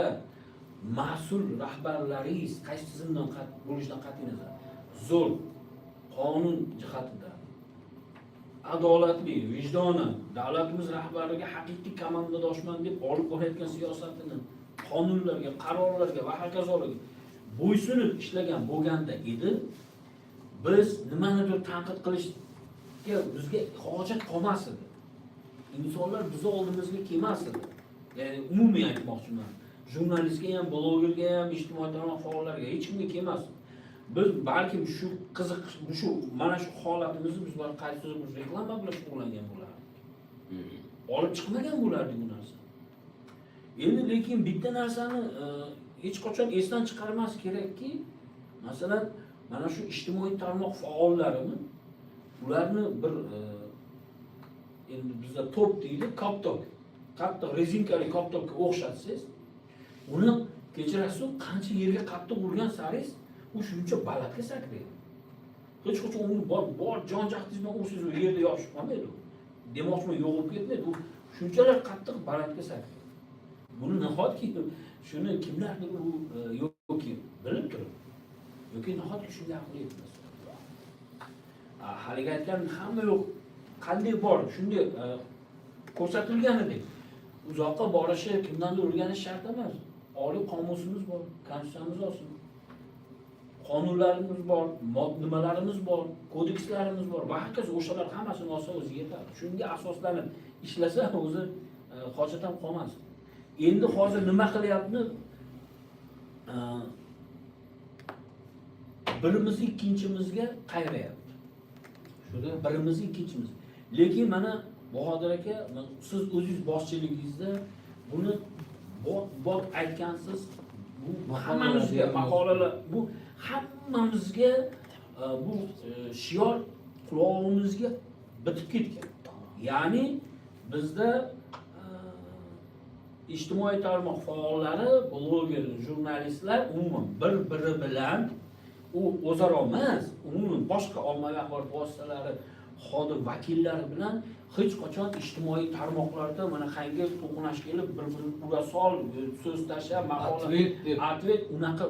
mas'ul rahbarlaringiz qaysi tizimdan bo'lishidan qat'iy nazar zo'r qonun jihatidan adolatli, vijdonan davlatimiz rahbariga haqiqiy komandadoshman deb olib borayotgan siyosatini qonunlarga, qarorlarga va hokazolarga bo'ysunib ishlagan bo'lganda edi, biz nimanidir tanqid qilishga bizga hojat qolmas edi. Insonlar bizni oldimizga kelmas edi. Ya'ni umumiy aytmoqchiman. Jurnalistga ham, blogerga ham, ijtimoiy tarmoq faollariga hech kimga kelmas. Biz balkim shu qiziq, shu mana shu holatimizni biz balki qaysidir bir reklama bilan shug'ullangan bo'lardik. Olib chiqmagan bo'lardik bu narsani. Endi lekin bitta narsani hech qachon esdan chiqarmas kerakki, masalan, mana shu ijtimoiy tarmoq faollarini ularni bir endi bizda to'p deydi, koptok. Qattiq rezinkali koptokka o'xshatsangiz, uni kechirasiz, qancha yerga qattiq urgan saringiz u shuncha balandga sakraydi. Hech qachon uni bor jon jahdingiz bilan ursangiz u yerda yopishib qolmaydi u. Demoqchiman, yo'qolib ketmaydi. U shunchalar qattiq balandga sakraydi. Buni nahotki shuni kimlardir u yoki bilib turib, yoki nahotki shunga aqli yetmas. Haligi aytgan hamma yo'q, qanday bor, shunday ko'rsatilganidek uzoqqa borishi, kimdandir o'rganish shart emas. Oliy qomusimiz bor, konstitutsiyamiz olsin. Qonunlarimiz bor, nimalarimiz bor, kodekslarimiz bor. Va hokazo o'shalar hammasini olsa o'zi yetadi. Shunga asoslanib ishlasa o'zi hojat ham qolmas. Endi hozir nima qilyapti? Birimizni ikkinchimizga qayrayapti. Shuda birimizni ikkinchimiz. Lekin mana Bahodir aka, siz o'zingiz boshchiligingizda buni bot bot aytgansiz. Bu hammamizga maqolalar, bu hammamizga bu shior qulog'imizga bitib ketgan. Ya'ni bizda ijtimoiy tarmoq faollari, bloger, jurnalistlar umuman bir-biri bilan u o'zaro emas, umuman boshqa ommaviy axborot vositalari xodim vakillari bilan hech qachon ijtimoiy tarmoqlarda mana qanga to'qnash kelib, bir birini ura sol, so'z tashlab, maqola Ответ deb. Ответ unaqa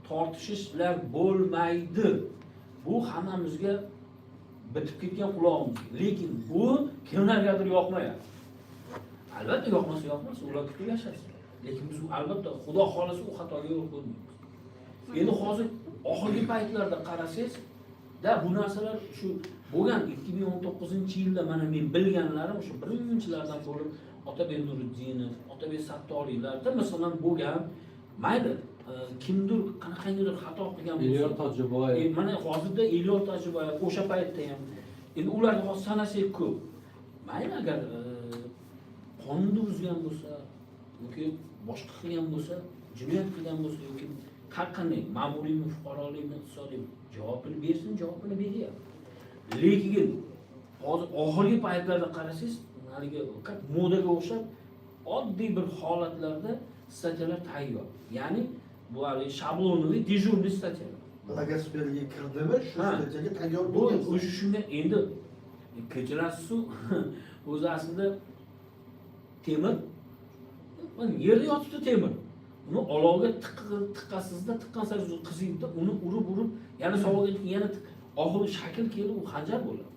tortishishlar bo'lmaydi. Bu hammamizga bitib ketgan qulog'imizga, lekin bu kimlargadir yoqmayapti. Albatta, yoqmasa yoqmasin, ular kutib yashasin, lekin biz albatta, xudo xohlasa, u xatoga yo'l qo'ymaymiz. Endi hozir oxirgi paytlarda qarasangiz da, bu narsalar shu bo'lgan 2019-yilda mana men bilganlarim, o'sha birinchilardan bo'lib Otabek Nuriddinov, Otabek Sattoriylarda masalan bo'lgan. Mayli, kimdir qanaqangidir xato qilgan bo'lsa. Elyor Tojiboyev. Mana hozirda Elyor Tojiboyev, o'sha paytda ham, endi ularni hozir sanasak ko'p. Mayli, agar qonunni buzgan bo'lsa yoki boshqa qilgan bo'lsa, jinoyat qilgan bo'lsa yoki har qanday ma'muriymi, fuqarolikmi, iqtisodiymi, javobini bersin, javobini beryapti. Lekin hozir oxirgi paytlarda qarasangiz, haligi как modaga o'xshab oddiy bir holatlarda статья lar tayyor, ya'ni bu haligi шаблонный дежурный статья lar. Blogosferaga kirdimi, shu Ha. статья ga tayyor Bu bo'lgansiz. O'sha shunga endi kechirasiz, o'zi aslida temir mana yerda yotibdi, temir, uni olovga tiqqasizda, tiqqan sari qiziydida, uni urib urib yana sovuqga yana oxiri shakl kelib u xanjar bo'ladi.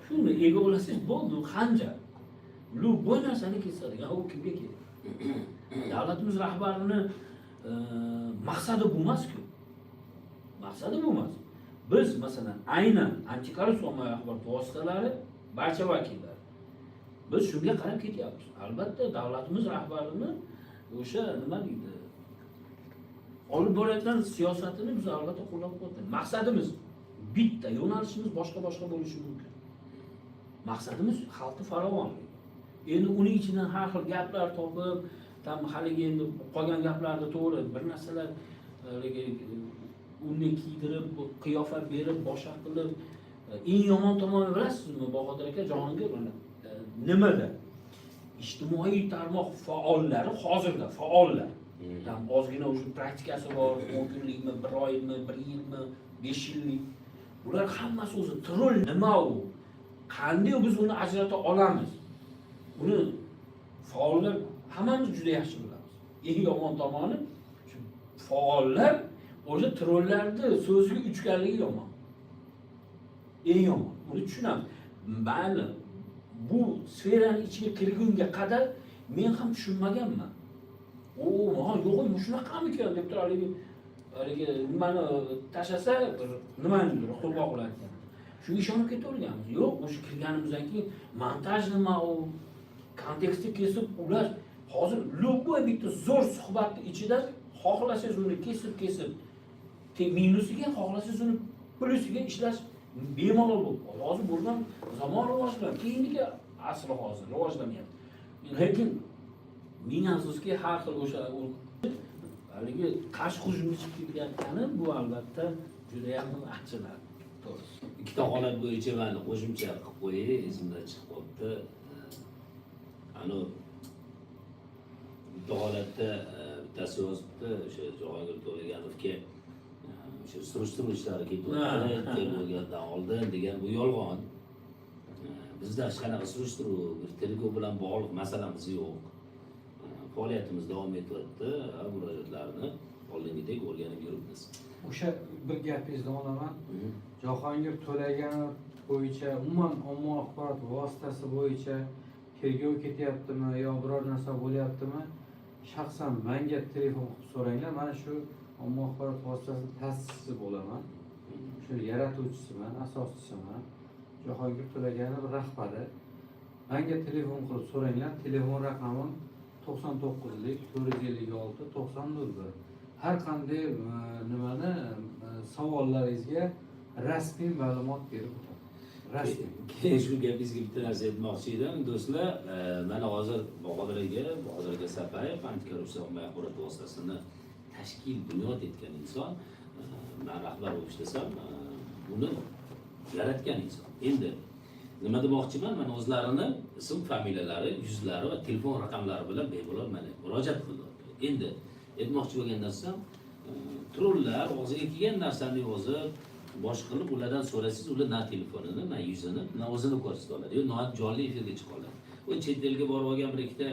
Shuni ega olasangiz bo'ldi, u xanjar любой narsani kesadigan. U kimga kerak? Davlatimiz rahbarini maqsadi bu emasku, maqsadi bu emas. Biz masalan aynan antikorrupsiya ommaviy axborot vositalari barcha vakillari, biz shunga qarab ketyapmiz. Albatta, davlatimiz rahbarini o'sha nima deydi, olib borayotgan siyosatini biz albatta qo'llab quvvatlaymiz. Maqsadimiz bitta, yo'nalishimiz boshqa boshqa bo'lishi mumkin, maqsadimiz xalqni farovonligi. Endi uning ichidan har xil gaplar topib, там haligi endi qolgan gaplarni to'g'ri bir narsalar haligi unni kiydirib, qiyofa berib, boshqa qilib. Eng yomon tomoni bilasizmi, Bahodir aka, Jahongir, mana nimada? Ijtimoiy tarmoq faollari, hozirda faollar, там ozgina уже praktikasi bor, 10 kunlikmi, bir oymi, bir yilmi, 5 yillik, bular hammasi o'zi troll nima, u qanday, biz uni ajrata olamiz, uni faollar hammamiz juda yaxshi bilamiz. Eng yomon tomoni shu faollar o'sha trollarni so'ziga uchganligi yomon, eng yomon. Uni tushunamiz. Mayli, bu sferani ichiga kirgunga qadar men ham tushunmaganman. O yo'q, shunaqamikan deb turib, haligi nimani tashlasa, bir nimanidir qurbaqa aytgan, shunga ishonib ketaverganmiz. Yo'q, o'sha kirganimizdan keyin montaj nima, u kontekstni kesib, ular hozir любой bitta zo'r suhbatni ichida xohlasangiz uni kesib kesib minusiga, xohlasangiz uni plyusiga ishlash bemalol bo'lib qoldi. Hozir bo'lgan zamon rivojlanib, keyingi asri hozir rivojlanyapti, lekin ming afsuski, har xil o'sha haligi qarshi hujumga chiqib ketayotgani, bu albatta judayam achinarli, to'g'risi. Ikkita holat bo'yicha man qo'shimcha qilib qo'yay, esimdan chiqib qolibdi. Anavi bitta holatda bittasi yozibdi o'sha Jahongir To'laganovga o'sha surishtiruv ishlari ketyapti tergovdan oldin degan, bu yolg'on. Bizda hech qanaqa surishtiruv, bir tergov bilan bog'liq masalamiz yo'q. Faoliyatimiz davom etyapti, murojaatlarni oldingidek o'rganib yuribmiz. O'sha bir gapingizni olaman. Jahongir To'laganov bo'yicha, umuman ommaviy axborot vositasi bo'yicha tergov ketyaptimi yo biror narsa bo'lyaptimi, shaxsan manga telefon qilib so'ranglar. Mana shu ommaviy axborot vositasini ta'sischisi bo'laman, shu yaratuvchisiman, asoschisiman, Jahongir To'laganov rahbari. Manga telefon qilib so'ranglar. Telefon raqamim 99lik 456 90 01. Har qanday nimani savollaringizga rasmiy ma'lumot berib o'taman, rasmiy. Keyin shu gapingizga bitta narsa aytmoqchi edim, do'stlar. Mana hozir Bahodir aka Sapayev, antikorrupsiya ommaviy axborot vositasini tashkil, bunyod etgan inson. Man rahbar bo'lib ishlasam, buni yaratgan inson. Endi nima demoqchiman, mana o'zlarini ism familiyalari, yuzlari va telefon raqamlari bilan bemalol mana murojaat qilyapti. Endi aytmoqchi bo'lgan narsam, trollar og'ziga kelgan narsani yozib Boshqa qilib ulardan so'rasangiz, ular na telefonini, na yuzini, na o'zini ko'rsata oladi, yo na jonli efirga chiqa oladi. U chet elga borib olgan bir ikkita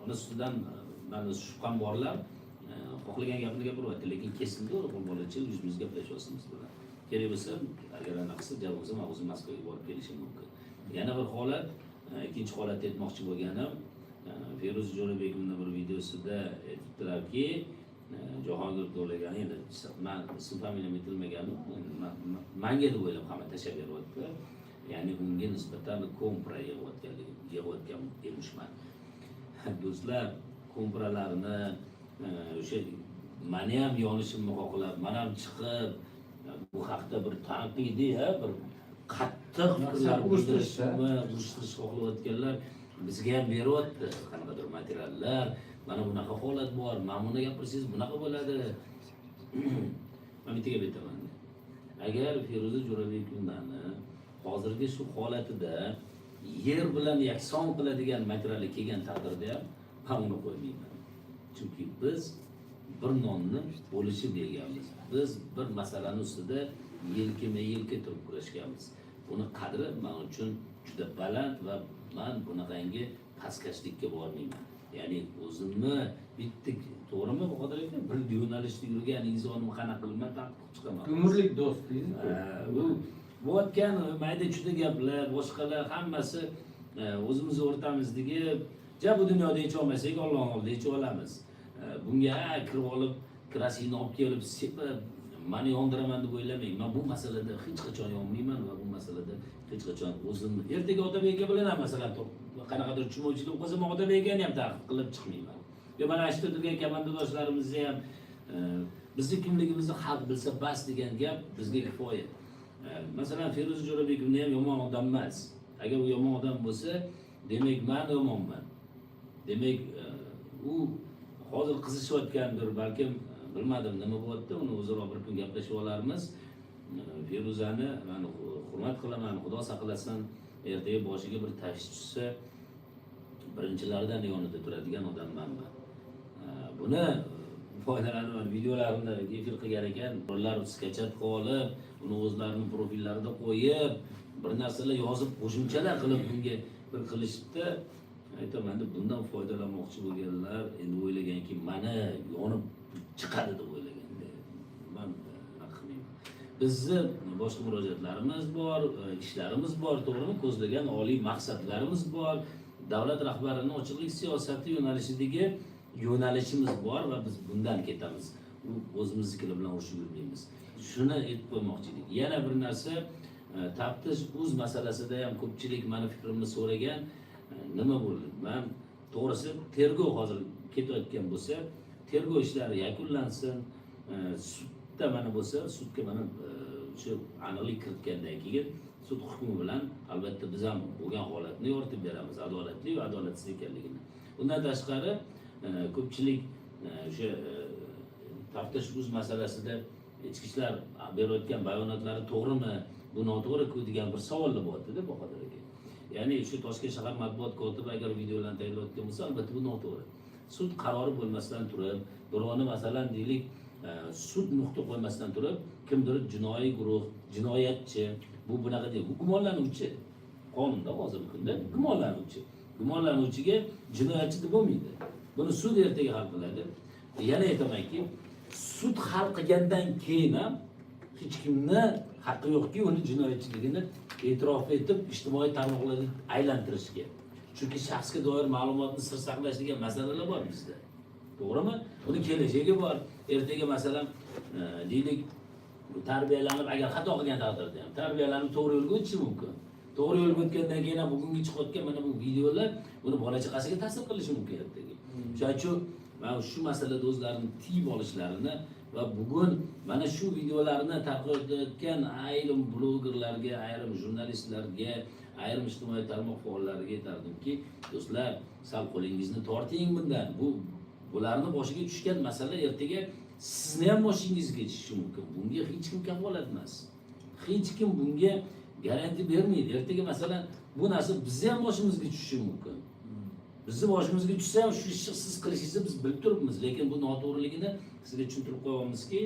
uni ustidan mani shubham borlar, xohlagan gapini gapiryapti, lekin kesildi. O'g'il bolacha yuzma yuz gaplashyapmiz bilan. Kerak bo'lsa, agar anaqa qilsa, javob bo'lsa, man o'zim Moskvaga borib kelishim mumkin. Yana bir holat, ikkinchi holatda aytmoqchi bo'lganim, Feruz Jo'rabekovni bir videosida aytibdilarki, Jahongir To'lagan, endi man ism familiyam aytilmaganu, endi manga deb o'ylab hamma tashlab beryapti, ya'ni unga nisbatan kompra yig'ayotgan emishman. Do'stlar, kompralarni o'sha mani ham yonishimni xohlab, man ham chiqib bu haqda bir tanqidiy, ha, bir qattiq fikrlar Urushtirishda. bildirishni, urushtirishni xohlayotganlar bizga ham beryapti qanaqadir materiallar. Mana bunaqa holat bor, mana buni gapirsangiz bunaqa bo'ladi. Man bitta gap aytaman: agar Feruza Jo'rabekovnani hozirgi shu holatida yer bilan yakson qiladigan materialga kelgan taqdirda ham man uni qo'ymayman, chunki biz bir nonni bo'lishib yeganmiz, biz bir masalani ustida yelkama yelka turib kurashganmiz. Buni qadri man uchun juda baland va man bunaqangi pastkashlikka bormayman. Ya'ni o'zimni bitta, to'g'rimi, Bahodir aka, bir yo'nalishda yurgan insonni qanaqa qilib man tanqid qilib chiqaman? Umrlik do'st deysiz-ku. Ha, bu bo'layotgan mayda chuyda gaplar, boshqalar hammasi o'zimizni o'rtamizdagi. Ja bu dunyoda yecholmasak, Olloh oldida yechib olamiz. Bunga ha, kirib olib, krasinni olib kelib sepib mani yondiraman deb o'ylamang. Man bu masalada hech qachon yonmayman va bu masalada hech qachon o'zimni, ertaga Otabek aka bilan ham, masalan, qanaqadir tushunmovchilik bo'lsa, man Otabek akani ham ta'qib qilib chiqmayman. Yo mana shu yerda turgan komandadoshlarimizni ham, bizni kimligimizni xalq bilsa bas degan gap bizga kifoya. Masalan, Feruz Jo'rabekovni ham yomon odam emas. Agar u yomon odam bo'lsa, demak man yomonman. Demak, u hozir qizishayotgandir balkim, bilmadim nima bo'lyapti, uni o'zaro bir kun gaplashib olarmiz. Feruzani man hurmat qilaman, xudo saqlasin, ertaga boshiga bir tashvish tushsa, birinchilardan yonida turadigan odamman man. Buni foydalanib videolarimni efir qilgan ekan, ular скачать qilib olib, uni o'zlarini profillarida qo'yib, bir narsalar yozib, qo'shimchalar qilib bunga bir qilishibdi. Aytaman deb, bundan foydalanmoqchi bo'lganlar endi o'ylaganki, mani yonib chiqadi deb o'ylaganda, man anaqa qilmayman. Bizni boshqa murojaatlarimiz bor, ishlarimiz bor, to'g'rimi? Ko'zlagan oliy maqsadlarimiz bor. Davlat rahbarini ochiqlik siyosati yo'nalishidagi yo'nalishimiz bor va biz bundan ketamiz. U o'zimiznikilar bilan urushib yurmaymiz. Shuni aytib qo'ymoqchi edik. Yana bir narsa, taftish uz masalasida ham ko'pchilik mani fikrimni so'ragan. Nima bo'ldi? Man to'g'risi, tergov hozir ketayotgan bo'lsa, tergov ishlari yakunlansin, sudda mana bo'lsa, sudga mana o'sha aniqlik kiritgandan keyin sud hukmi bilan albatta biz ham bo'lgan holatni yoritib beramiz, adolatli va adolatsiz ekanligini. Undan tashqari, ko'pchilik o'sha taftish uz masalasida ichki ishlar berayotgan bayonotlari to'g'rimi, bu noto'g'ri-ku degan bir savollar bo'lyaptida, Bahodir aka. Ya'ni shu Toshkent shahar matbuot kotibi agar videolarni tayyorlayotgan bo'lsa, albatta bu noto'g'ri. Sud qarori bo'lmasdan turib, birovni, masalan, deylik, sud nuqta qo'ymasdan turib, kimdir jinoiy guruh, jinoyatchi, bu bunaqa deydi, bu gumonlanuvchi. Qonunda hozirgi kunda gumonlanuvchi. Gumonlanuvchiga jinoyatchi deb bo'lmaydi. Buni sud ertaga hal qiladi. Yana aytamanki, sud hal qilgandan keyin ham hech kimni haqqi yo'qki, uni jinoyatchiligini e'tirof etib, ijtimoiy tarmoqlarda aylantirishga. Chunki shaxsga doir ma'lumotni sir saqlash degan masalalar bor bizda. To'g'rimi? Uni kelajagi bor. Ertaga, masalan, deylik, tarbiyalanib, agar xato qilgan taqdirda ham tarbiyalanib to'g'ri yo'lga o'tishi mumkin. To'g'ri yo'lga o'tgandan keyin ham bugungi chiqayotgan mana bu videolar buni bola chaqasiga ta'sir qilishi mumkin ertaga. Shuning uchun man shu masalada o'zlarini tiyib olishlarini va bugun mana shu videolarni tarqatayotgan ayrim blogerlarga, ayrim jurnalistlarga, ayrim ijtimoiy tarmoq faollariga aytardimki, do'stlar, sal qo'lingizni torting bundan. Bu bularni boshiga tushgan masala ertaga sizni ham boshingizga tushishi mumkin. Bunga hech kim kafolat emas. Hech kim bunga garantiya bermaydi. Ertaga, masalan, bu narsa bizni ham boshimizga tushishi mumkin. Bizni boshimizga tushsa ham shu ishni siz qilishingizni biz bilib turibmiz, lekin bu noto'g'riligini sizga tushuntirib qo'yapmizki,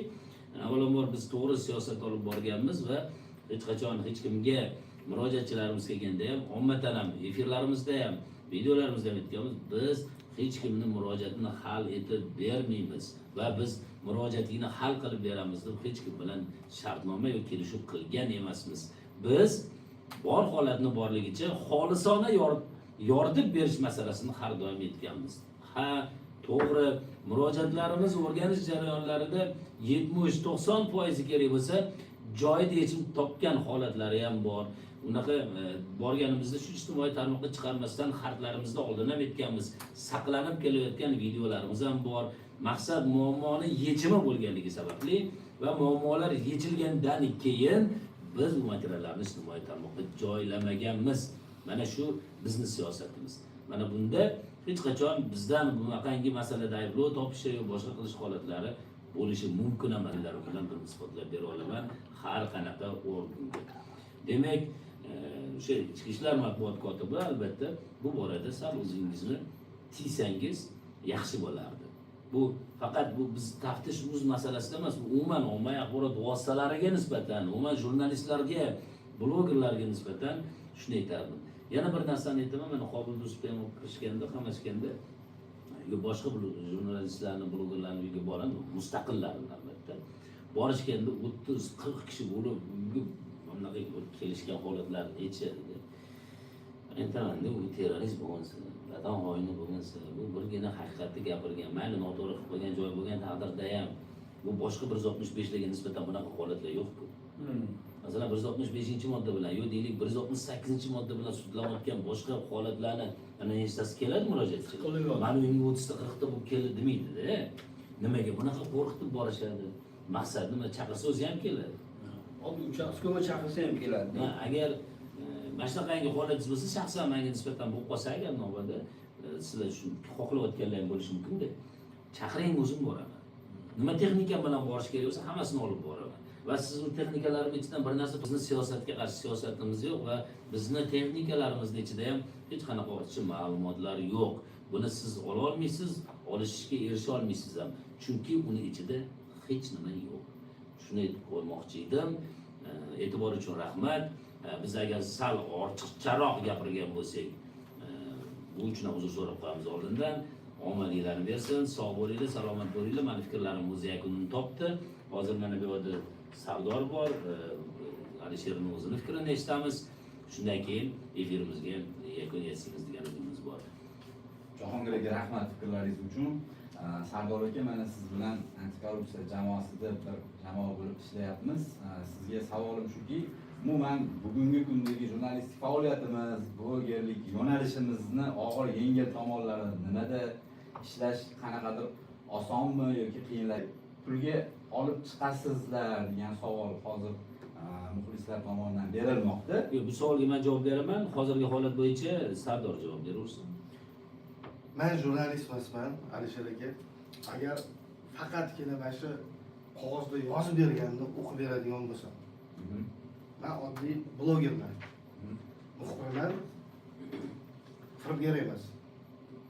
Avvalambor biz to'g'ri siyosat olib borganmiz va hech qachon hech kimga murojaatchilarimiz kelganda ham, ommatan ham, efirlarimizda ham, videolarimizda ham aytganmiz, biz hech kimni murojaatini hal etib bermaymiz va biz murojaatingni hal qilib beramiz deb hech kim bilan shartnoma yoki kelishuv qilgan emasmiz. Biz bor holatni borligicha xolisona yoritib berish masalasini har doim aytganmiz. Ha, to'g'ri, murojaatlarimiz o'rganish jarayonlarida 70-90% kerak bo'lsa joyida yechim topgan holatlari ham bor. Unaqa borganimizda shu ijtimoiy tarmoqqa chiqarmasdan xatlarimizda oldin ham aytganmiz, saqlanib kelayotgan videolarimiz ham bor. Maqsad muammoni yechimi bo'lganligi sababli va muammolar yechilgandan keyin biz bu materiallarni ijtimoiy tarmoqqa joylamaganmiz. Mana shu bizni siyosatimiz. Mana bunda hech qachon bizdan bunaqangi masalada ayblov topishi yo boshqa qilish holatlari bo'lishi mumkin emas. Bilan bir isbotlab bera olaman har qanaqa organga. Demak, o'sha Ichki ishlar matbuot kotibi albatta bu borada sal o'zingizni tiysangiz yaxshi bo'lardi. Bu faqat bu biz taftish o'z masalasida emas, bu umuman ommaviy axborot vositalariga nisbatan, umuman jurnalistlarga, blogerlarga nisbatan shuni aytardim. Yana bir narsani aytaman, mana Qobil Do'stov ham kirishganda, qamashganda yo boshqa jurnalistlarni, blogerlarni uyiga boradi, mustaqillarni albatta. Borishganda 30-40 kishi bo'lib uyga bunaqa kelishgan holatlarni aytishadi. Aytamanda, u terrorist bo'lgansa, vatan xoini bo'lgansa, bu birgina haqiqatni gapirgan, mayli noto'g'ri qilib qo'ygan joyi bo'lgan taqdirda ham bu boshqa 165larga nisbatan bunaqa holatlar yo'q-ku. Masalan, 165-modda bilan yo deylik 168-modda bilan sudlanayotgan boshqa holatlarni mana nechtasi keladi murojaatchi? Mani uyimga 30ta 40ta bo'lib keldi demaydi-da. Nimaga bunaqa qo'rqitib borishadi? Maqsad nima? Chaqirsa o'zi ham keladi. Oddiy uchastkovoy chaqirsa ham keladi. Agar mana shunaqangi holatingiz bo'lsa, shaxsan menga nisbatan bo'lib qolsa agar navbatda sizlar shu xohlayotganlar ham bo'lishi mumkin-da. Chaqiring, o'zim boraman. Nima texnika bilan borish kerak bo'lsa, hammasini olib boraman. Va siz u texnikalarim ichidan bir narsa, bizni siyosatga qarshi siyosatimiz yo'q va bizni texnikalarimizni ichida ham hech qanaqa ortiqcha ma'lumotlar yo'q. Buni siz ola olmaysiz, olishga erisha olmaysiz ham. Chunki uni ichida hech nima yo'q. Shuni aytib qo'ymoqchi edim. E'tibor uchun rahmat. Biz agar sal ortiqcharoq gapirgan bo'lsak, bu uchun ham uzr so'rab qo'yamiz oldindan. Omadinglarni bersin, sog' bo'linglar, salomat bo'linglar. Mani fikrlarim o'z yakunini topdi. Hozir mana bu yerda Sardor bor, Alisherning o'zini fikrini eshitamiz. Shundan keyin efirimizga yakun yasaymiz degan umidimiz bor. Jahongir aka, rahmat fikrlaringiz uchun. Sardor aka, mana siz bilan antikorrupsiya jamoasida bir jamoa bo'lib ishlayapmiz. Sizga savolim shuki, umuman bugungi kundagi jurnalistik faoliyatimiz, blogerlik yo'nalishimizni og'ir yengil tomonlari nimada, ishlash qanaqadir osonmi yoki qiyinlar, pulga olib chiqasizlar degan savol hozir muxlislar tomonidan berilmoqda. Yo'q, bu savolga men javob beraman. Hozirgi holat bo'yicha Sardor javob beraversin. Men jurnalist emasman, Alisher aka. Agar faqatgina mana shu qog'ozda yozib berganini o'qib beradigan bo'lsam, men oddiy blogerman, muxbirman, firibgar emas.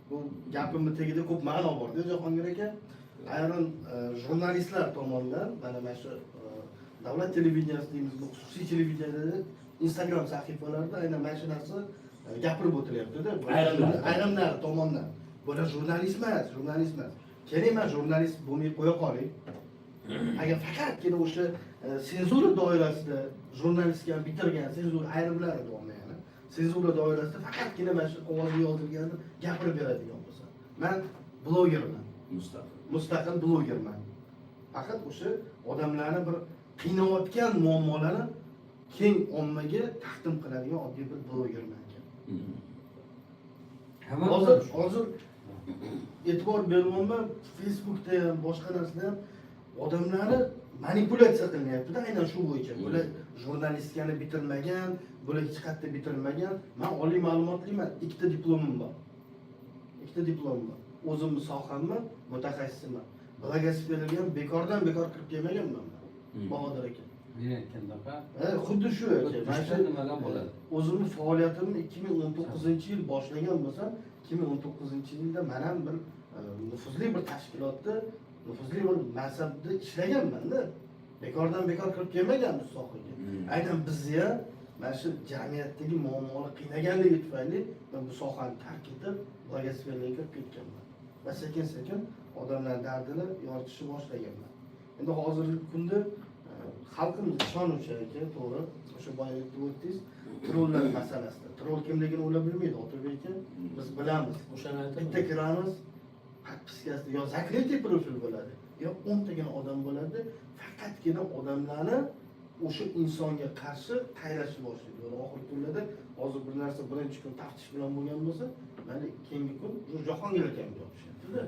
Bu gapimni tagida ko'p ma'no bor-da, Jahongir aka. Ayrim jurnalistlar tomonidan mana shu davlat televideniyasi deymizmi, xususiy televideniyada, Instagram sahifalarida aynan mana shu narsa gapirib o'tilyapti-da. Ayrimlar. Ayrimlar tomonidan. Bular jurnalist emas, jurnalist emas. Keling, men jurnalist bo'lmay qo'ya qoling. Agar faqatgina o'sha senzura doirasida jurnalistga bitirgan senzura ayrimlari deyapman, yana senzura doirasida faqatgina mana shu qog'ozga yozilganini gapirib beradigan bo'lsa, men blogerman, Mustaqil. Mustaqil blogerman. Faqat o'sha odamlarni bir qiynayotgan muammolarni keng ommaga taqdim qiladigan oddiy bir blogerman aka. Hozir e'tibor beryapman, Facebookda ham, boshqa narsada ham odamlarni manipulyatsiya qilinyapti-da aynan shu bo'yicha. Bular jurnalistikani bitirmagan, bular hech qayerda bitirmagan. Men oliy ma'lumotliman, ikkita diplomim bor. Ikkita diplomim bor. O'zimni sohamni mutaxassisiman. Blogosferaga ham bekordan bekor kirib kelmaganman men. Bahodir aka. Men aytgandaqa Xuddi shu aka. Mana shu nimadan bo'ladi? O'zimni faoliyatimni 2019-yil boshlagan bo'lsam, 2019-yilda men ham bir nufuzli bir tashkilotda, nufuzli bir mansabda ishlaganman-da. Bekordan bekor kirib kelmaganmiz sohaga. Aynan bizni ham mana shu jamiyatdagi muammolar qiynaganligi tufayli men bu sohani tark etib, blogosferaga kirib ketganman. Va sekin-sekin odamlar dardini yoritishni boshlaganman. Endi hozirgi kunda xalqimiz ishonuvchi aka, to'g'ri, o'sha boya aytib o'tdingiz, trollar masalasida. Troll kimligini ular bilmaydi, Otabek aka, biz bilamiz. O'shani aytaman. Bitta kiramiz, подписка sida yo закрытый profil bo'ladi, yo 10 tagina odam bo'ladi, faqatgina odamlarni o'sha insonga qarshi qayrashni boshlaydi. Ya'ni oxirgi kunlarda hozir bir narsa birinchi kun taftish bilan bo'lgan bo'lsa, mana keyingi kun уже Jahongir akamga yopishyapti-da.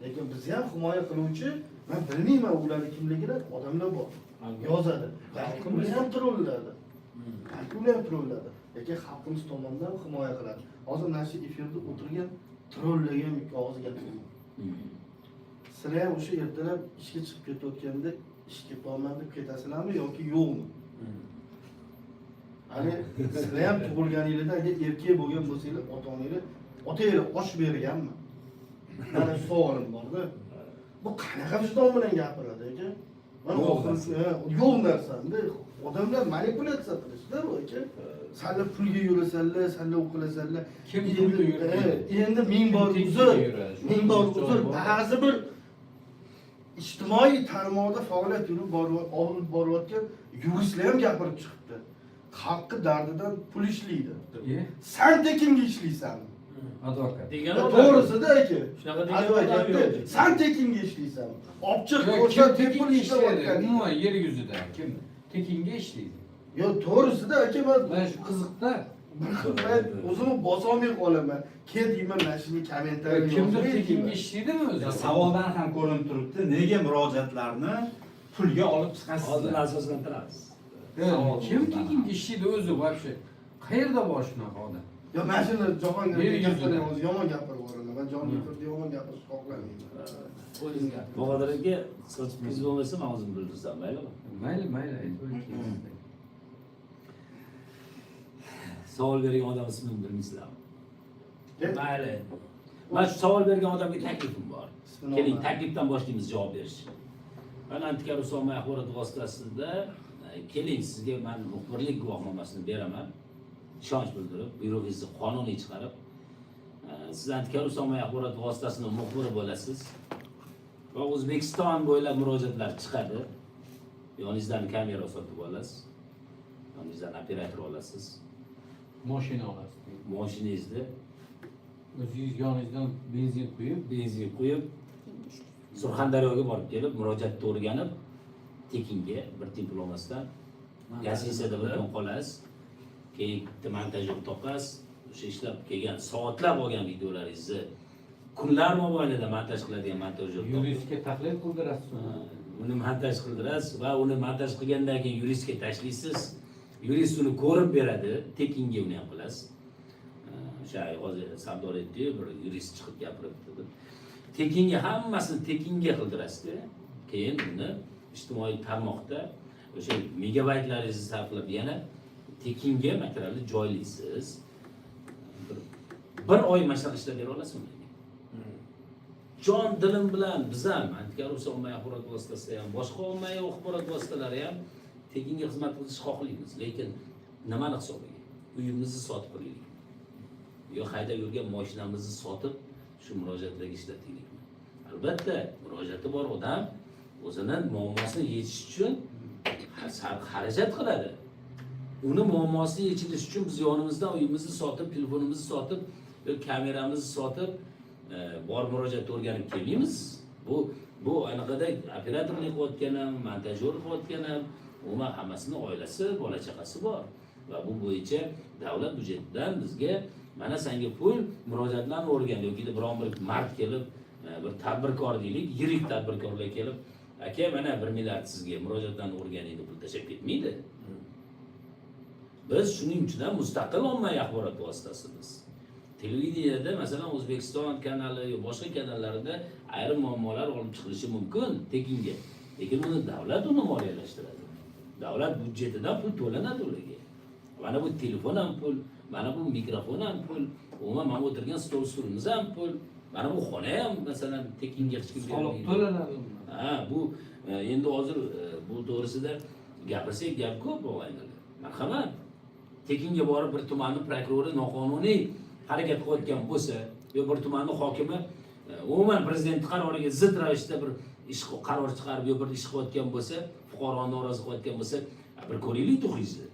Lekin bizni ham himoya qiluvchi, men bilmayman ularni kimligini, odamlar bor. Yozadi. Balki ular ham trollardir. Balki ular ham trollardir. Lekin xalqimiz tomonidan himoya qiladi. Hozir mana shu efirda o'tirgan trollarga ham ikki og'iz gapiraman. Sizlar ham o'sha ertalab ishga chiqib ketayotganda ishga ketyapman deb ketasizlarmi yoki yo'qmi? Hali sizlar ham tug'ilganinglarda agar erkak bo'lgan bo'lsanglar, ota-onanglar otanglar osh berganmi? Mana shu savolim borda. Bu qanaqa vijdon bilan gapiradi aka? Mana Yo'q. Oxirgi yo'q narsanda odamlar manipulyatsiya qilishda bu aka. Sanlar pulga yurasanlar, sanlar u qilasanlar. Kim Endi- pulga yuradi? Endi ming bor Kim uzr, tekinga yuradi? ming bor uzr. Bor. Ba'zi bir ijtimoiy tarmoqda faoliyat yurib olib borayotgan yuristlar ham gapirib chiqibdi. Xalqni dardidan pul ishlaydi. E? San tekinga ishlaysanmi? Advokat. Degan odam. To'g'risida aka. Shunaqa degan odam Advokatda yo'q. san tekinga ishlaysan. Olib chiq, Yo, ko'rsat, kim pul tekinga ishlaydi? ishlayotgan. Umuman yer yuzida kim tekinga ishlaydi? Yo, to'g'risida aka, man Mana shu qiziqda. bir xil payt o'zimni bosolmay qolaman. Kel deyman, mana shuni kommentariy Kimdir yozmay tekinga deyman. ishlaydimi o'zi? Ya, savoldan ham ko'rinib turibdi, nega murojaatlarni pulga olib Oldin chiqasizlar? asoslantiramiz. Yo, kim tekinga ishlaydi o'zi вообще? Qayerda bor shunaqa odam? Yo, mana shuni Jahongir Yer aka yuzida. o'zi yomon gapirib yuboraman. Man jonli efirda yomon gapirishni xohlamayman. O'zingiz gapiring. Bahodir aka, qisqacha fikringiz bo'lmasa, man o'zim bildirsam, maylimi? Mayli, mayli, aytavering keyin. Savol bergan odam ismini bilmaysizlarmi? Mayli. Man shu savol bergan odamga taklifim bor. Ismini Keling, olmadim. taklifdan boshlaymiz javob berishni. Man antikorrupsiya ommaviy axborot vositasida keling, sizga man muxbirlik guvohnomasini beraman. Ishonch bildirib, buyrug'ingizni qonuniy chiqarib, siz antikorrupsiya ommaviy axborot vositasini muxbiri bo'lasiz. Va O'zbekiston bo'ylab murojaatlar chiqadi. Yoningizdan kamera sotib olasiz. Yoningizdan operator olasiz. Mashina olasiz. Moshinangizni O'zingiz yoningizdan benzin quyib, benzin quyib Surxondaryoga borib kelib, murojaatni o'rganib, tekinga bir tiyin pul olmasdan гостиница da bir kun qolasiz, keyin bitta montajyor topasiz, o'sha ishlab kelgan, soatlab olgan videolaringizni kunlar mobaynida montaj qiladigan montajyor topib, yuristga tahlil qildirasiz uni. Uni montaj qildirasiz va uni montaj qilgandan keyin yuristga tashlaysiz, yurist uni ko'rib beradi, tekinga uni ham qilasiz. O'sha hozir Sardor aytdiyu, bir yurist chiqib gapiribdi deb. Tekinga, hammasini tekinga qildirasizda, keyin uni ijtimoiy tarmoqda o'sha megabaytlaringizni sarflab yana tekinga materialni joylaysiz. Bir oy mana shunaqa ishlab bera olasizmi menga? Jon dilim bilan biz ham antikorrupsiya ommaviy axborot vositasida ham, boshqa ommaviy axborot vositalari ham tekinga xizmat qilishni xohlaymiz, lekin nimani hisobiga? Uyimizni sotib qo'yaylik yo haydab yurgan moshinamizni sotib shu murojaatlarga ishlataylikmi? Albatta, murojaati bor odam o'zini muammosini yechish uchun xarajat qiladi. Uni muammosi yechilishi uchun biz yonimizdan uyimizni sotib, telefonimizni sotib yo kameramizni sotib bor murojaat o'rganib kelmaymiz. Bu anaqada operatorlik qilayotgan ham, montajyor qilayotgan ham, umuman hammasini oilasi, bola chaqasi bor va bu bo'yicha davlat byudjetidan bizga mana sanga pul, murojaatlarni o'rgan yoki biron bir mard kelib, bir tadbirkor deylik, yirik tadbirkorlar kelib, aka, mana 1 milliard sizga, murojaatlarni o'rganing deb pul tashlab ketmaydi. Biz shuning uchun ham mustaqil ommaviy axborot vositasimiz. Televideniyada, masalan, O'zbekiston kanali yo boshqa kanallarida ayrim muammolar olib chiqilishi mumkin tekinga, lekin uni davlat uni moliyalashtiradi, davlat byudjetidan pul to'lanadi ularga. Mana bu telefon ham pul, mana bu mikrofon ham pul, umuman mana bu o'tirgan stol stulimiz ham pul, mana bu xona ham, masalan, tekinga hech kim Soliq bermaydi. to'lanadi undan. Ha, bu Endi hozir bu to'g'risida gapirsak gap ko'p, og'aynilar. Marhamat. Tekinga borib bir tumanni prokurori noqonuniy harakat qilayotgan bo'lsa, yo bir tumanni hokimi umuman prezident qaroriga zid ravishda bir ish qaror chiqarib yo bir ish qilayotgan bo'lsa, fuqaroni norozi qilayotgan bo'lsa, bir ko'raylik tuxingizni.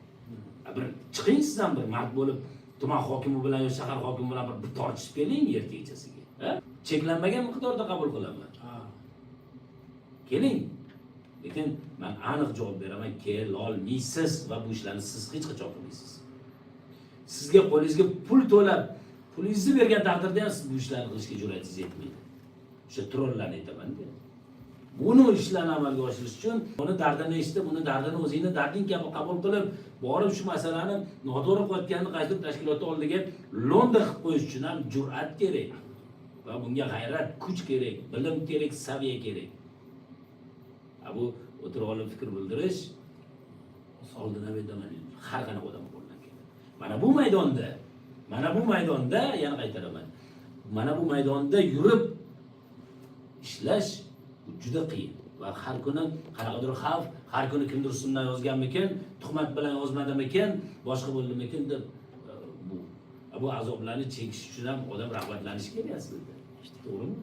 Bir chiqing siz ham bir mard bo'lib tuman hokimi bilan yo shahar hokimi bilan bir tortishib keling erkakchasiga. Ha? Cheklanmagan miqdorda qabul qilaman. Keling. Lekin men aniq javob beraman, kelolmaysiz va bu ishlarni siz hech qachon qilmaysiz. Sizga qo'lingizga pul to'lab, pulingizni bergan taqdirda ham siz bu ishlarni qilishga jur'atingiz yetmaydi. O'sha trollarni aytaman-da. Buni ishlarni amalga oshirish uchun uni dardini eshitib, uni dardini o'zingni darding kabi qabul qilib, borib shu masalani noto'g'ri qilayotganini qaysidir tashkilotni oldiga lo'nda qilib qo'yish uchun ham jur'at kerak. Va bunga g'ayrat, kuch kerak, bilim kerak, saviya kerak. Bu o'tirib olib fikr bildirish oldin ham aytaman, har qanaqa odam qo'lidan keladi. Mana bu maydonda yana qaytaraman. Mana bu maydonda yurib ishlash juda qiyin va har kuni qanaqadir xavf, har kuni kimdir ustimdan yozganmikin, tuhmat bilan yozmadimikin, boshqa bo'ldimikin deb bu azoblarni chekish uchun ham odam rag'batlanishi kerak aslida. To'g'rimi?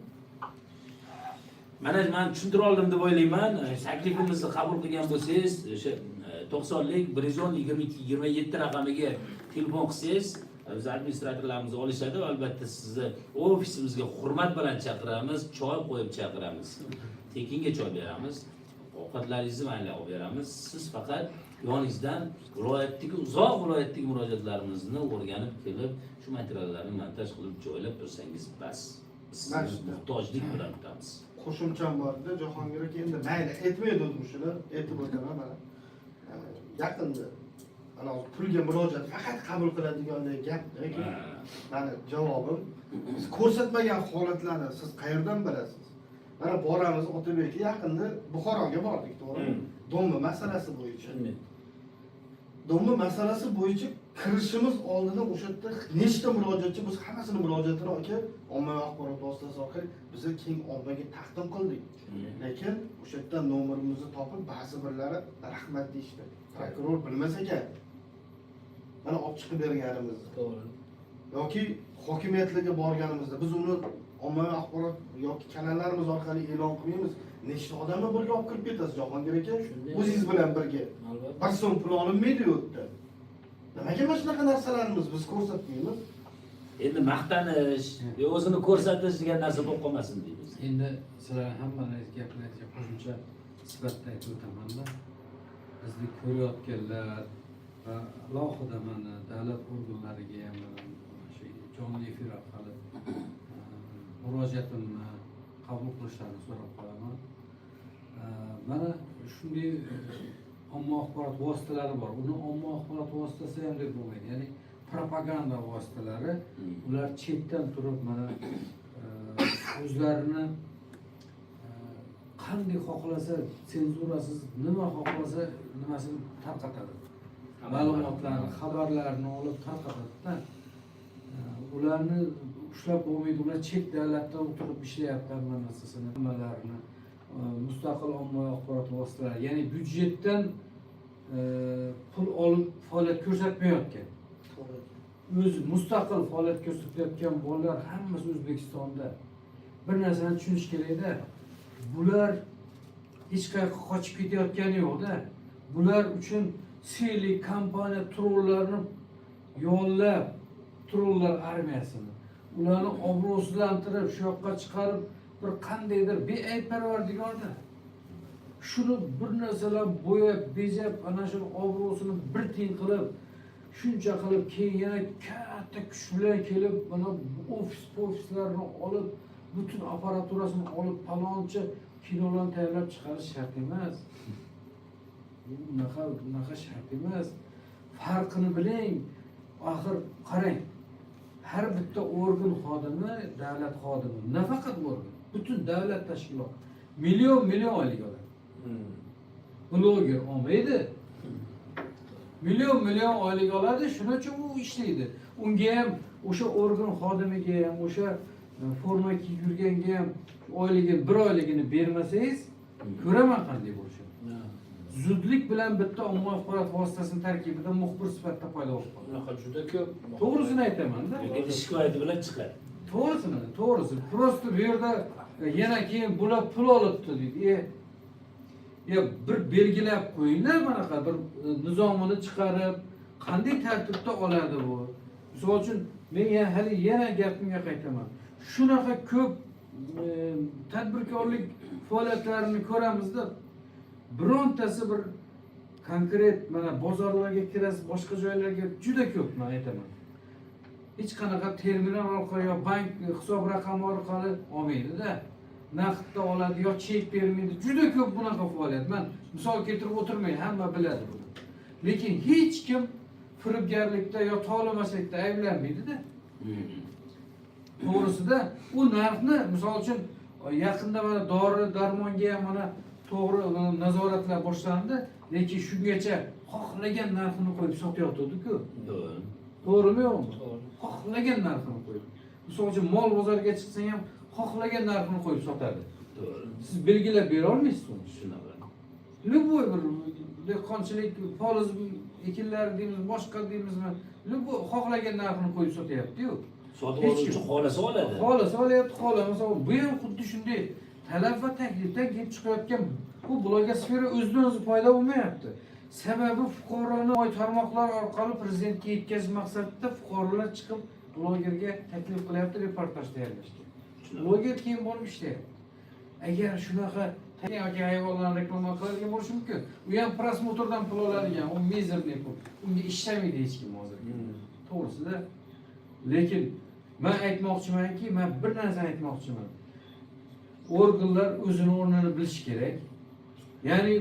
Mana men tushuntira oldim deb o'ylayman. Taklifimizni qabul qilgan bo'lsangiz, o'sha 90lik 110 22 27 raqamiga telefon qilsangiz, biz administratorlarimiz olishadi va albatta sizni ofisimizga hurmat bilan chaqiramiz, choy qo'yib chaqiramiz. Tekinga choy beramiz. Ovqatlaringizni mayli olib beramiz. Siz faqat yoningizdan viloyatdagi, uzoq viloyatdagi murojaatlarimizni o'rganib kelib, shu materiallarni montaj qilib joylab tursangiz bas. Biz sizni muhtojlik bilan kutamiz. Qo'shimcham bor-da, Jahongir aka, endi mayli aytmaydi o'zim shuni, aytib o'taman mana. Yaqinda ana hozir pulga murojaat faqat qabul qiladigan gap lekin mani javobim, siz ko'rsatmagan holatlarni siz qayerdan bilasiz? Mana boramiz, Otabek aka, yaqinda Buxoroga bordik, to'g'rimi? Domla masalasi bo'yicha. Domla masalasi bo'yicha kirishimiz oldidan o'sha yerda nechta murojaatchi, biz hammasini murojaatini aka ommaviy axborot vositasi orqali biza keng ommaga taqdim qildik. Lekin o'sha yerdan nomerimizni topib ba'zi birlari rahmat deyishdi. Prokuror bilmas ekan mana olib chiqib berganimizni. To'g'ri. Yoki hokimiyatlarga borganimizda biz uni ommaviy axborot yoki kanallarimiz orqali e'lon qilmaymiz. Nechta odamni birga olib kirib ketasiz, Jahongir aka, o'zingiz bilan birga. Albatta. Bir so'm pul olinmaydi u yerda. Nimaga mana shunaqa narsalarimiz biz ko'rsatmaymiz? Endi maqtanish yo o'zini ko'rsatish degan narsa bo'lib qolmasin deymiz. Endi sizlar hammalaringiz gaplaringizga qo'shimcha sifatida aytib o'tamanda, bizni ko'rayotganlar va alohida mana davlat organlariga ham mana shu jonli efir orqali murojaatimni qabul qilishlarini so'rab qolaman. Mana shunday omma axborot vositalari bor. Uni omma axborot vositasi ham deb bo'lmaydi, ya'ni propaganda vositalari. Ular chetdan turib mana o'zlarini qanday xohlasa, senzurasiz nima xohlasa nimasini tarqatadi, ma'lumotlarni, xabarlarni olib tarqatadida. Ularni ushlab bo'lmaydi. Ular chet davlatda o'tirib ishlayapti hamma narsasini, hammalarini mustaqil ommaviy axborot vositalari, ya'ni byudjetdan pul olib faoliyat ko'rsatmayotgan, o'zi mustaqil faoliyat ko'rsatayotgan bolalar hammasi O'zbekistonda. Bir narsani tushunish kerakda, bular hech qayoqqa qochib ketayotgani yo'qda. Bular uchun целый kompaniya trollarni yollab, trollar armiyasini, ularni obro'sizlantirib shu yoqqa chiqarib, bir qandaydir beayb parvardigorda shuni bir narsalar bo'yab bezab, ana shuni obro'sini bir tiyin qilib, shuncha qilib, keyin yana katta kuch bilan kelib mana ofis ofislarni olib, butun apparaturasini olib, paloncha kinolarni tayyorlab chiqarish shart emas. Bunaqa shart emas. Farqini biling. Axir qarang, har bitta organ xodimi, davlat xodimi, nafaqat organ, butun davlat tashkiloti million million oylik oladi. Bloger olmaydi, million million oylik oladi. Shuning uchun u ishlaydi. Unga ham, o'sha organ xodimiga ham, o'sha forma kiyib yurganga ham oyligi, bir oyligini bermasangiz Ko'raman qanday bo'lishini. Zudlik bilan bitta ommaviy axborot vositasini tarkibida muxbir sifatida paydo bo'lib qoldi. Unaqa juda ko'p. To'g'risini aytaman-da. Yoki shikoyati bilan chiqadi. To'g'risini, to'g'risi. Просто bu yerda yana keyin bular pul olibdi deydi. Ya bir belgilab qo'yinglar, bunaqa bir nizomini chiqarib, qanday tartibda oladi bu? Misol uchun, men hali yana gapimga qaytaman. Shunaqa ko'p tadbirkorlik faoliyatlarini ko'ramizda, birontasi bir konkret mana bozorlarga kirasiz, boshqa joylarga juda ko'p, men aytaman. Hech qanaqa terminal orqali yo bank hisob raqami orqali olmaydi-da. Naqdda oladi yo chek bermaydi. Juda ko'p bunaqa faoliyat. Men misol keltirib o'tirmay, hamma biladi buni. Lekin hech kim firibgarlikda yo tovlamachilikda ayblanmaydi-da. To'g'risida u narxni, misol uchun, yaqinda mana dori darmonga ham mana to'g'ri nazoratlar boshlandi, lekin shungacha xohlagan narxini qo'yib sotayotgandik-ku. To'g'ri. To'g'rimi yo'qmi? To'g'ri. Xohlagan narxini qo'yib. Misol uchun, mol bozorga chiqsang ham xohlagan narxini qo'yib sotadi. To'g'ri. Siz belgilab bera olmaysiz uni. Shunaqa. Любой bir dehqonchilik, poliz ekinlari deymiz, boshqa deymizmi, любой xohlagan narxini qo'yib sotyapti-yu. Sotib Hech oluvchi kim. xohlasa oladi. Xohlasa olyapti, xohlamasa. Bu ham xuddi shunday talab va taklifdan kelib chiqayotgan bu blogosfera o'zidan o'zi paydo bo'lmayapti. Sababi fuqaroni ijtimoiy tarmoqlar orqali prezidentga yetkazish maqsadida fuqarolar chiqib blogerga taklif qilyapti reportaj tayyorlashga. Bloger keyin borib ishlayapti. Agar shunaqa yoki hayvonlarni reklama qiladigan bo'lishi mumkin. U ham просмотр dan pul oladigan, u мизерный pul. Unga ishlamaydi hech kim hozir. To'g'risida. Lekin men aytmoqchimanki, men bir narsani aytmoqchiman. Organlar o'zini o'rnini bilishi kerak. Ya'ni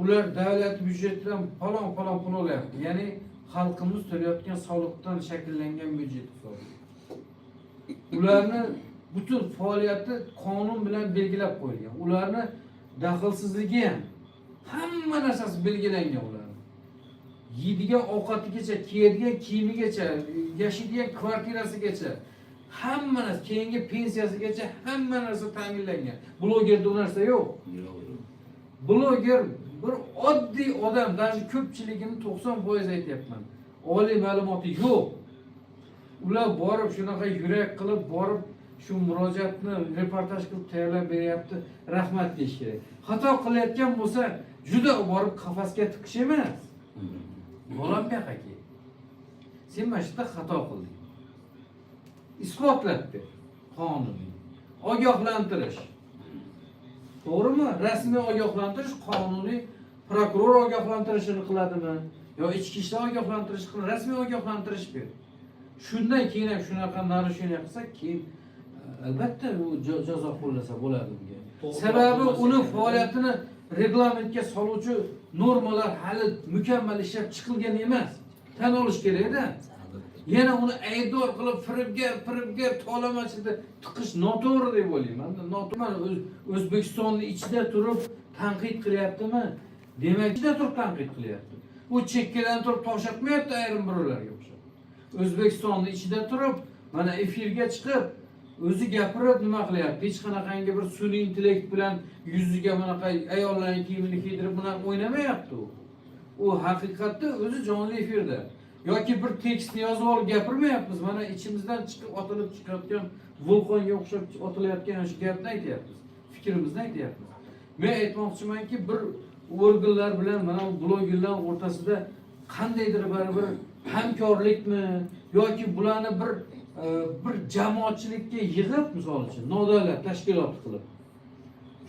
ular davlat byudjetidan falon falon pul olyapti. Ya'ni xalqimiz to'layotgan soliqdan shakllangan byudjet hisoblanadi. Ularni butun faoliyati qonun bilan belgilab qo'yilgan. Ularni daxlsizligi ham, hamma narsasi belgilangan ularni. Yeydigan ovqatigacha, kiyadigan kiyimigacha, yashaydigan kvartirasigacha, hamma narsa, keyingi pensiyasigacha hamma narsa ta'minlangan. Blogerda u narsa yo'q. Yo'q, yo'q. Bloger bir oddiy odam, даже ko'pchiligini 90% aytyapman. Oliy ma'lumoti yo'q. Ular borib shunaqa yurak qilib borib shu murojaatni reportaj qilib tayyorlab beryapti. Rahmat deyish kerak. Xato qilayotgan bo'lsa, juda borib qafasga tiqish emas. Bolam, bu yoqqa kel. Sen mana shu yerda xato qilding. Isbotlab ber qonuniy. Ogohlantirish. To'g'rimi? Rasmiy ogohlantirish qonuniy prokuror ogohlantirishini qiladimi? Yo ichki ishlar ogohlantirish qiladi, rasmiy ogohlantirish ber. Shundan keyin ham shunaqa нарушение qilsa, keyin albatta u jazo qo'llasa bo'ladi unga. To'g'ri, Sababi bo'lmasa uni kerak. faoliyatini reglamentga soluvchi normalar hali mukammal ishlab chiqilgan emas. Tan olish kerakda. Yana uni aybdor qilib firibgar, firibgar, tovlamachi deb tiqish noto'g'ri deb o'ylayman. Noto'g'ri. Mana O'zbekistonni ichida turib tanqid qilyaptimi? Demak, ichida turib tanqid qilyapti. U chekkadan turib tosh otmayapti ayrim birovlarga o'xshab. O'zbekistonni ichida turib, mana efirga chiqib, o'zi gapirib nima qilyapti? Hech qanaqangi bir sun'iy intellekt bilan yuziga bunaqa ayollarning kiyimini kiydirib bilan o'ynamayapti u. U haqiqatda o'zi jonli efirda. Yoki bir tekstni yozib olib gapirmayapmiz. Mana ichimizdan chiqib otilib chiqayotgan vulqonga o'xshab otilayotgan shu gapni aytyapmiz. Fikrimizni aytyapmiz. Men aytmoqchimanki, bir organlar bilan mana bu blogerlar o'rtasida qandaydir baribir hamkorlikmi yoki bularni bir jamoatchilikka yig'ib, misol uchun, nodavlat tashkilot qilib,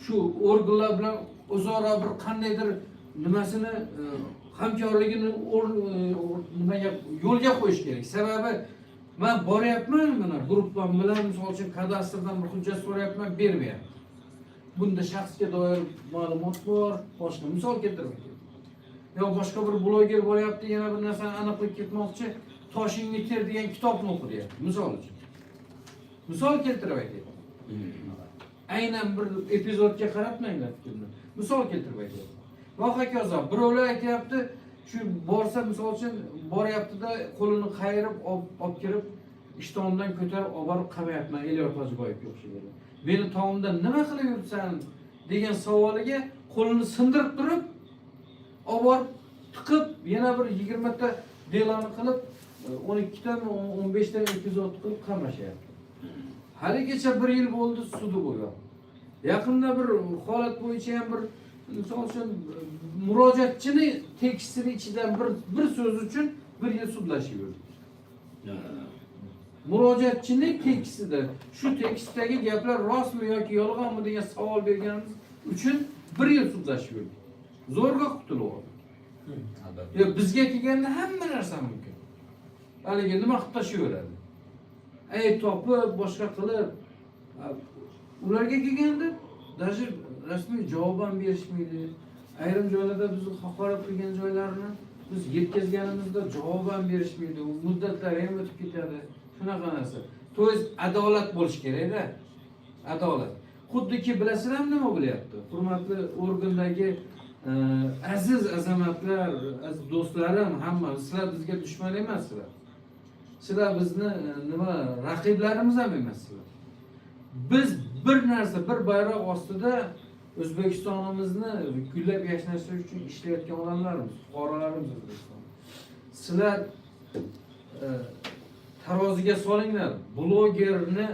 shu organlar bilan o'zaro bir qandaydir nimasini hamkorligini nimaga yo'lga qo'yish kerak. Sababi man boryapman, mana gruppam bilan, misol uchun, kadastrdan bir hujjat so'rayapman, bermayapti. Bunda shaxsga doir ma'lumot bor, boshqa misol keltiraman. Yo boshqa bir bloger boryapti, yana bir narsani aniqlik kiritmoqchi, "Toshingni ter" degan kitobni o'qi deyapti, misol uchun. Misol keltirib aytyapman. Aynan bir epizodga qaratmanglar fikrni. Misol keltirib aytyapman. Va hokazo birovlar aytyapti, shu borsa, misol uchun, boryapti-da, qo'lini qayirib olib kirib, ishtonidan ko'tarib olib borib qamayapman Elyor Tojiboyevga o'xshagan. Meni tomimda nima qilib yuribsan? Degan savoliga qo'lini sindirib turib, olib borib tiqib, yana bir 20 ta дело ni qilib, 12 tami, 15 ta epizod qilib qamashyapti. Haligacha bir yil bo'ldi sudi bo'lgan. Yaqinda bir holat bo'yicha ham bir, misol uchun, murojaatchini tekstini ichidan bir so'z uchun bir yil sudlashib yurdik. Murojaatchining tekstida shu tekstdagi gaplar rostmi yoki yolg'onmi degan savol berganimiz uchun bir yil sudlashib yurdik. Zo'rg'a qutulib oldik. Albatta. Yo, bizga kelganda hamma narsa mumkin. Haligi nima qilib tashlayveradi. Ayb topib, boshqa qilib, ularga kelganda даже rasmiy javob ham berishmaydi. Ayrim joylarda bizni haqorat qilgan joylarini biz yetkazganimizda javob ham berishmaydi. U muddatlari ham o'tib ketadi. Shunaqa narsa. То есть adolat bo'lishi kerakda. Adolat. Xuddiki, bilasizlarmi, nima bo'lyapti? Hurmatli organdagi aziz azamatlar, aziz do'stlarim, hamma, sizlar bizga dushman emassizlar. Sizlar bizni nima, raqiblarimiz ham emassizlar. Biz bir narsa, bir bayroq ostida O'zbekistonimizni gullab yashnashi uchun ishlayotgan odamlarmiz, fuqarolarimiz O'zbekiston. Sizlar taroziga solinglar blogerni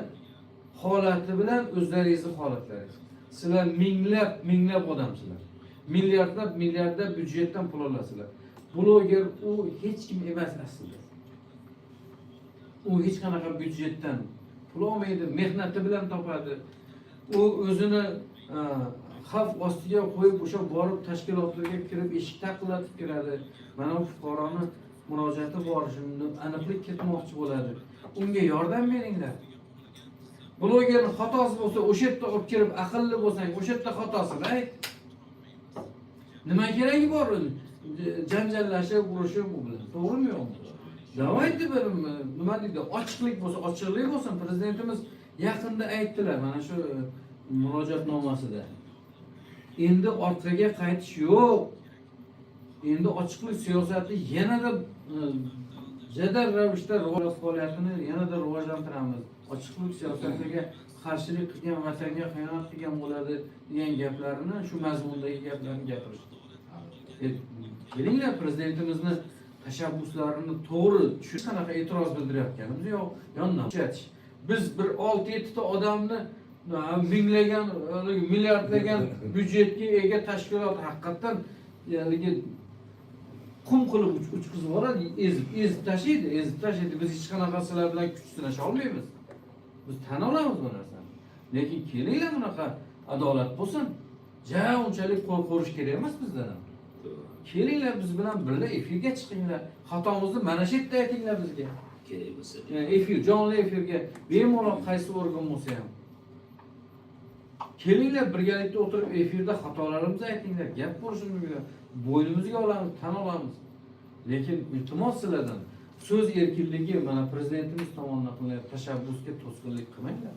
holati bilan o'zlaringizni holatlaringiz. Sizlar minglab minglab odamsizlar. Milliardlab milliardlab byudjetdan pul olasizlar. Bloger u hech kim emas aslida. U hech qanaqa byudjetdan pul olmaydi, mehnati bilan topadi. U o'zini xavf ostiga qo'yib, o'sha borib tashkilotlarga kirib, eshik taqillatib kiradi. Mana bu fuqaroni murojaati bor, shuni aniqlik kiritmoqchi bo'ladi. Unga yordam beringlar. Blogerni xatosi bo'lsa, o'sha yerda olib kirib, aqlli bo'lsang, o'sha yerda xatosini ayt. Nima keragi bor uni janjallashib, urushib u bilan? To'g'rimi, yo'qmi? Давайте bir, nima deydi, ochiqlik bo'lsa, ochiqlik bo'lsin. Prezidentimiz yaqinda aytdilar mana shu murojaatnomasida. Endi orqaga qaytish yo'q. Endi ochiqlik siyosati yanada jadal ravishda faoliyatini yanada rivojlantiramiz. Ochiqlik siyosatiga qarshilik qilgan vatanga xiyonat qilgan bo'ladi degan gaplarini, shu mazmundagi gaplarni gapirishdi. Kelinglar, prezidentimizni tashabbuslarini to'g'ri tushunish, qanaqa e'tiroz bildirayotganimiz yo'q. Yondan tushatish. Biz bir 6-7 ta odamni minglagan, haligi milliardlagan byudjetga ega tashkilot haqiqatdan haligi qum qilib uchqizib yuboradi, ezib, ezib tashlaydi, ezib tashlaydi. Biz hech qanaqa sizlar bilan kuch sinasha olmaymiz. Biz tan olamiz bu narsani. Lekin kelinglar, bunaqa adolat bo'lsin. Ja unchalik qo'rqirish kerak emas bizdan ham. Kelinglar, biz bilan birga efirga chiqinglar. Xatomizni mana shu yerda aytinglar bizga. Kerak bo'lsa. Yani efir, jonli efirga bemalol, qaysi organ bo'lsa ham. Kelinglar, birgalikda o'tirib efirda xatolarimizni aytinglar, gap bo'lishi mumkin. Bo'ynimizga olamiz, tan olamiz. Lekin iltimos sizlardan, so'z erkinligi mana prezidentimiz tomonidan qilingan tashabbusga to'sqinlik qilmanglar.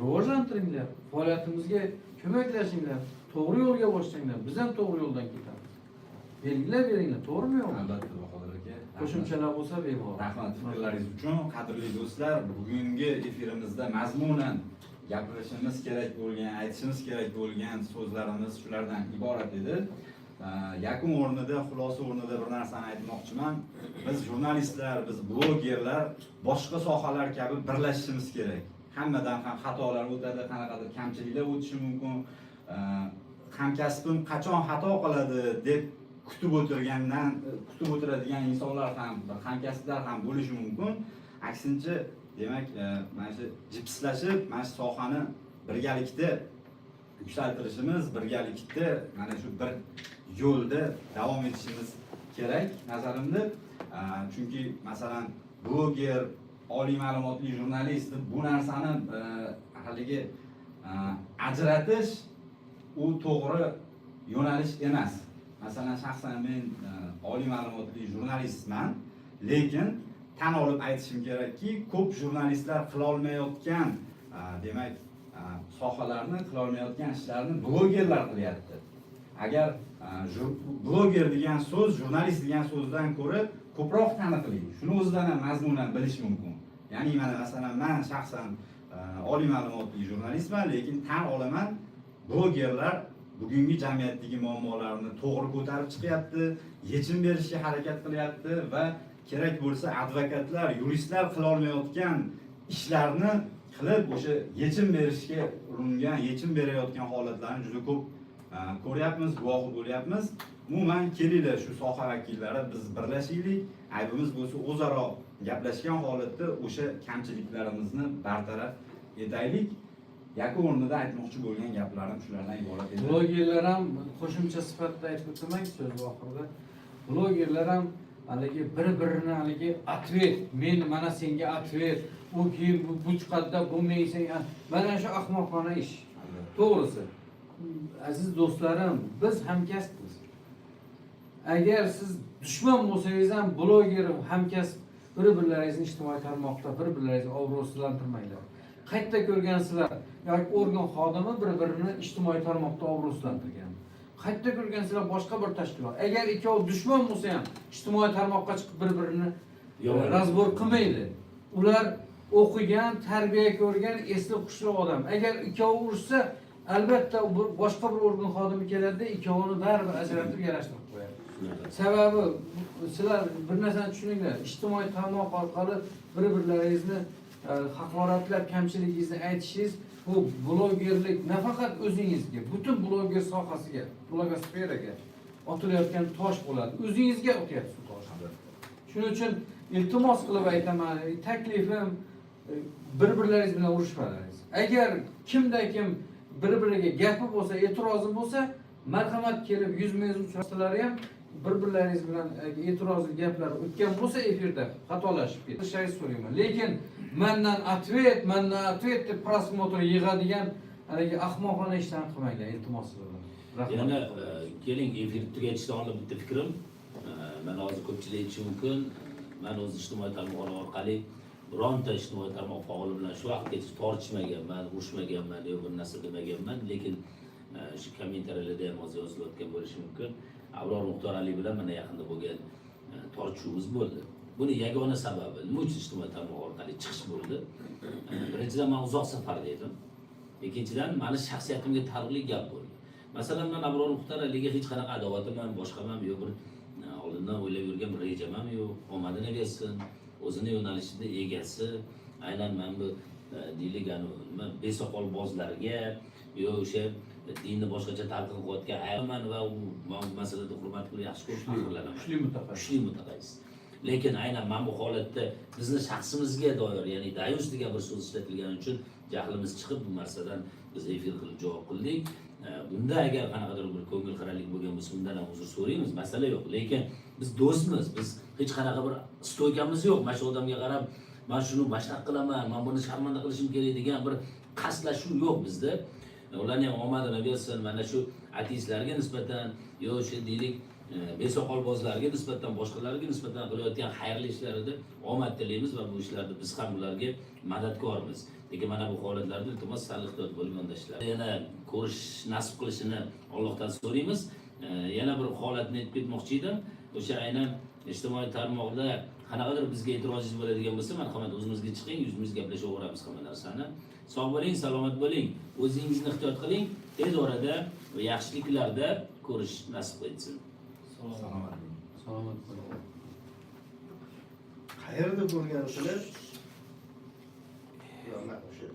Rivojlantiringlar, faoliyatimizga ko'maklashinglar, to'g'ri yo'lga boshlanglar. Biz ham to'g'ri yo'ldan ketamiz. Belgilab beringlar, to'g'rimi, yo'qmi? Albatta, Bahodir aka. Qo'shimchalar bo'lsa, bemalol. Rahmat fikrlaringiz uchun. Qadrli do'stlar, bugungi efirimizda mazmunan gapirishimiz kerak bo'lgan, aytishimiz kerak bo'lgan so'zlarimiz shulardan iborat edi. Yakun o'rnida, xulosa o'rnida bir narsani aytmoqchiman. Biz jurnalistlar, biz blogerlar boshqa sohalar kabi birlashishimiz kerak. Hammadan ham xatolar o'tadi, qanaqadir kamchiliklar o'tishi mumkin. Hamkasbim qachon xato qiladi deb kutib o'tirgandan kutib o'tiradigan insonlar ham, hamkasblar ham bo'lishi mumkin. Aksincha, demak, mana shu jipslashib, mana shu sohani birgalikda yuksaltirishimiz, birgalikda mana shu bir yo'lda davom etishimiz kerak nazarimda. Chunki masalan, bloger, oliy ma'lumotli jurnalist deb bu narsani haligi ajratish u to'g'ri yo'nalish emas. Masalan, shaxsan men oliy ma'lumotli jurnalistman, lekin tan olib aytishim kerakki, ko'p jurnalistlar qilolmayotgan, demak, sohalarni qilolmayotgan ishlarni blogerlar qilyapti. Agar bloger degan so'z jurnalist degan so'zdan ko'ra ko'proq taniqli, shuni o'zidan ham mazmunan bilish mumkin. Ya'ni mana masalan, man shaxsan oliy ma'lumotli jurnalistman, lekin tan olaman. Blogerlar bugungi jamiyatdagi muammolarni to'g'ri ko'tarib chiqyapti, yechim berishga harakat qilyapti va kerak bo'lsa advokatlar, yuristlar qilolmayotgan ishlarni qilib, o'sha yechim berishga uringan, yechim berayotgan holatlarni juda ko'p ko'ryapmiz, guvohi bo'lyapmiz. Umuman, kelinglar, shu soha vakillari biz birlashaylik, aybimiz bo'lsa o'zaro gaplashgan holatda o'sha kamchiliklarimizni bartaraf etaylik. Yakun o'rnida aytmoqchi bo'lgan gaplarim shulardan iborat edi. Blogerlar ham, qo'shimcha sifatida aytib o'taman so'z oxirida, blogerlar ham haligi bir birini haligi ответ, men mana senga ответ, u keyin bu chiqadida, bu men senga, mana shu ahmoqona ish. To'g'risi, aziz do'stlarim, biz hamkasbmiz. Agar siz dushman bo'lsangiz ham, bloger hamkasb bir birlaringizni ijtimoiy tarmoqda bir birlaringizni obro'sizlantirmanglar. Qayerda ko'rgansizlar yoki organ xodimi bir birini ijtimoiy tarmoqda obro'sizlantirgan? Qayerda ko'rgansizlar boshqa bir tashkilot? Agar ikkovi dushman bo'lsa ham, ijtimoiy tarmoqqa chiqib bir birini Yomon. разбор qilmaydi. Ular o'qigan, tarbiya ko'rgan, esli hushli odam. Agar ikkovi urushsa, albatta boshqa bir organ xodimi keladida, ikkovini baribir ajratib, yarashtirib qo'yadi. Shunaqa. Sababi, sizlar bir narsani tushuninglar: ijtimoiy tarmoq orqali bir birlaringizni haqoratlab, kamchiligingizni aytishingiz, bu blogerlik nafaqat o'zingizga, butun bloger sohasiga, blogosferaga otilayotgan tosh bo'ladi. O'zingizga otyapsiz bu toshni. Shuning uchun iltimos qilib aytaman, taklifim, bir birlaringiz bilan urushmalaringiz. Agar kimda kim bir biriga gapi bo'lsa, e'tirozi bo'lsa, marhamat, kelib yuzma yuz uchrashsalar ham, bir birlaringiz bilan e'tirozli gaplar o'tgan bo'lsa, efirda xatolashib ketishingizni so'rayman. Lekin mandan ответ, mandan ответ deb просмотр yig'adigan haligi ahmoqona ishlarni qilmanglar, iltimos sizlardan. Rahmat. Yana keling, efir tugatishdan oldin bitta fikrim. Mana hozir ko'pchilik aytishi mumkin, man o'zi ijtimoiy tarmoqlar orqali bironta ijtimoiy tarmoq faoli bilan shu vaqtgacha tortishmaganman, urushmaganman yo bir narsa demaganman, lekin shu kommentariyalarda ham hozir yozilayotgan bo'lishi mumkin. Abror Muxtor Ali bilan mana yaqinda bo'lgan tortishuvimiz bo'ldi. Buni yagona sababi, nima uchun ijtimoiy tarmoq orqali chiqish bo'ldi? Birinchidan, man uzoq safarda edim. Ikkinchidan, mani shaxsiyatimga taalluqli gap bo'ldi. Masalan, man Abror Muxtor Aliga hech qanaqa adovatim ham, boshqam ham yo'q, bir oldindan o'ylab yurgan bir rejam ham yo'q. Omadini bersin, o'zini yo'nalishida egasi. Aynan mana bu deylik, anavi nima, besoqolbozlarga yo o'sha dinni boshqacha talqin qilayotgan ayolman va u, man bu masalada hurmat qilib, yaxshi ko'rib, faxrlanaman. Kuchli mutaxassis. Kuchli mutaxassis. Lekin aynan mana bu holatda bizni shaxsimizga doir, ya'ni dayus degan bir so'z ishlatilgani uchun jahlimiz chiqib, bu narsadan biz efir qilib javob qildik. Bunda agar qanaqadir bir ko'ngil xiralik bo'lgan bo'lsa, undan ham uzr so'raymiz, masala yo'q. Lekin biz do'stmiz, biz hech qanaqa bir стойка miz yo'q. Mana shu odamga qarab, man shuni mana shunaqa qilaman, man buni sharmanda qilishim kerak degan bir qasdlashuv yo'q bizda. Ularni ham omadini bersin. Mana shu ateistlarga nisbatan yo o'sha deylik besoqolbozlarga nisbatan, boshqalarga nisbatan qilayotgan xayrli ishlarida omad tilaymiz va bu ishlarda biz ham ularga madadkormiz. Lekin mana bu holatlarda, iltimos, sal ehtiyot bo'lib yondashishlar. Yana ko'rish nasib qilishini Allohdan so'raymiz. Yana bir holatni aytib ketmoqchi edim. O'sha aynan ijtimoiy tarmoqda qanaqadir bizga e'tirozingiz bo'ladigan bo'lsa, marhamat, o'zimizga chiqing, yuzma yuz gaplashaveramiz hamma narsani. Sog' bo'ling, salomat bo'ling, o'zingizni ehtiyot qiling. Tez orada va yaxshiliklarda ko'rish nasib etsin. Salomat bo'ling. Salomat bo'ling. Qayerda ko'rgansizlar? Yo'q, man o'sha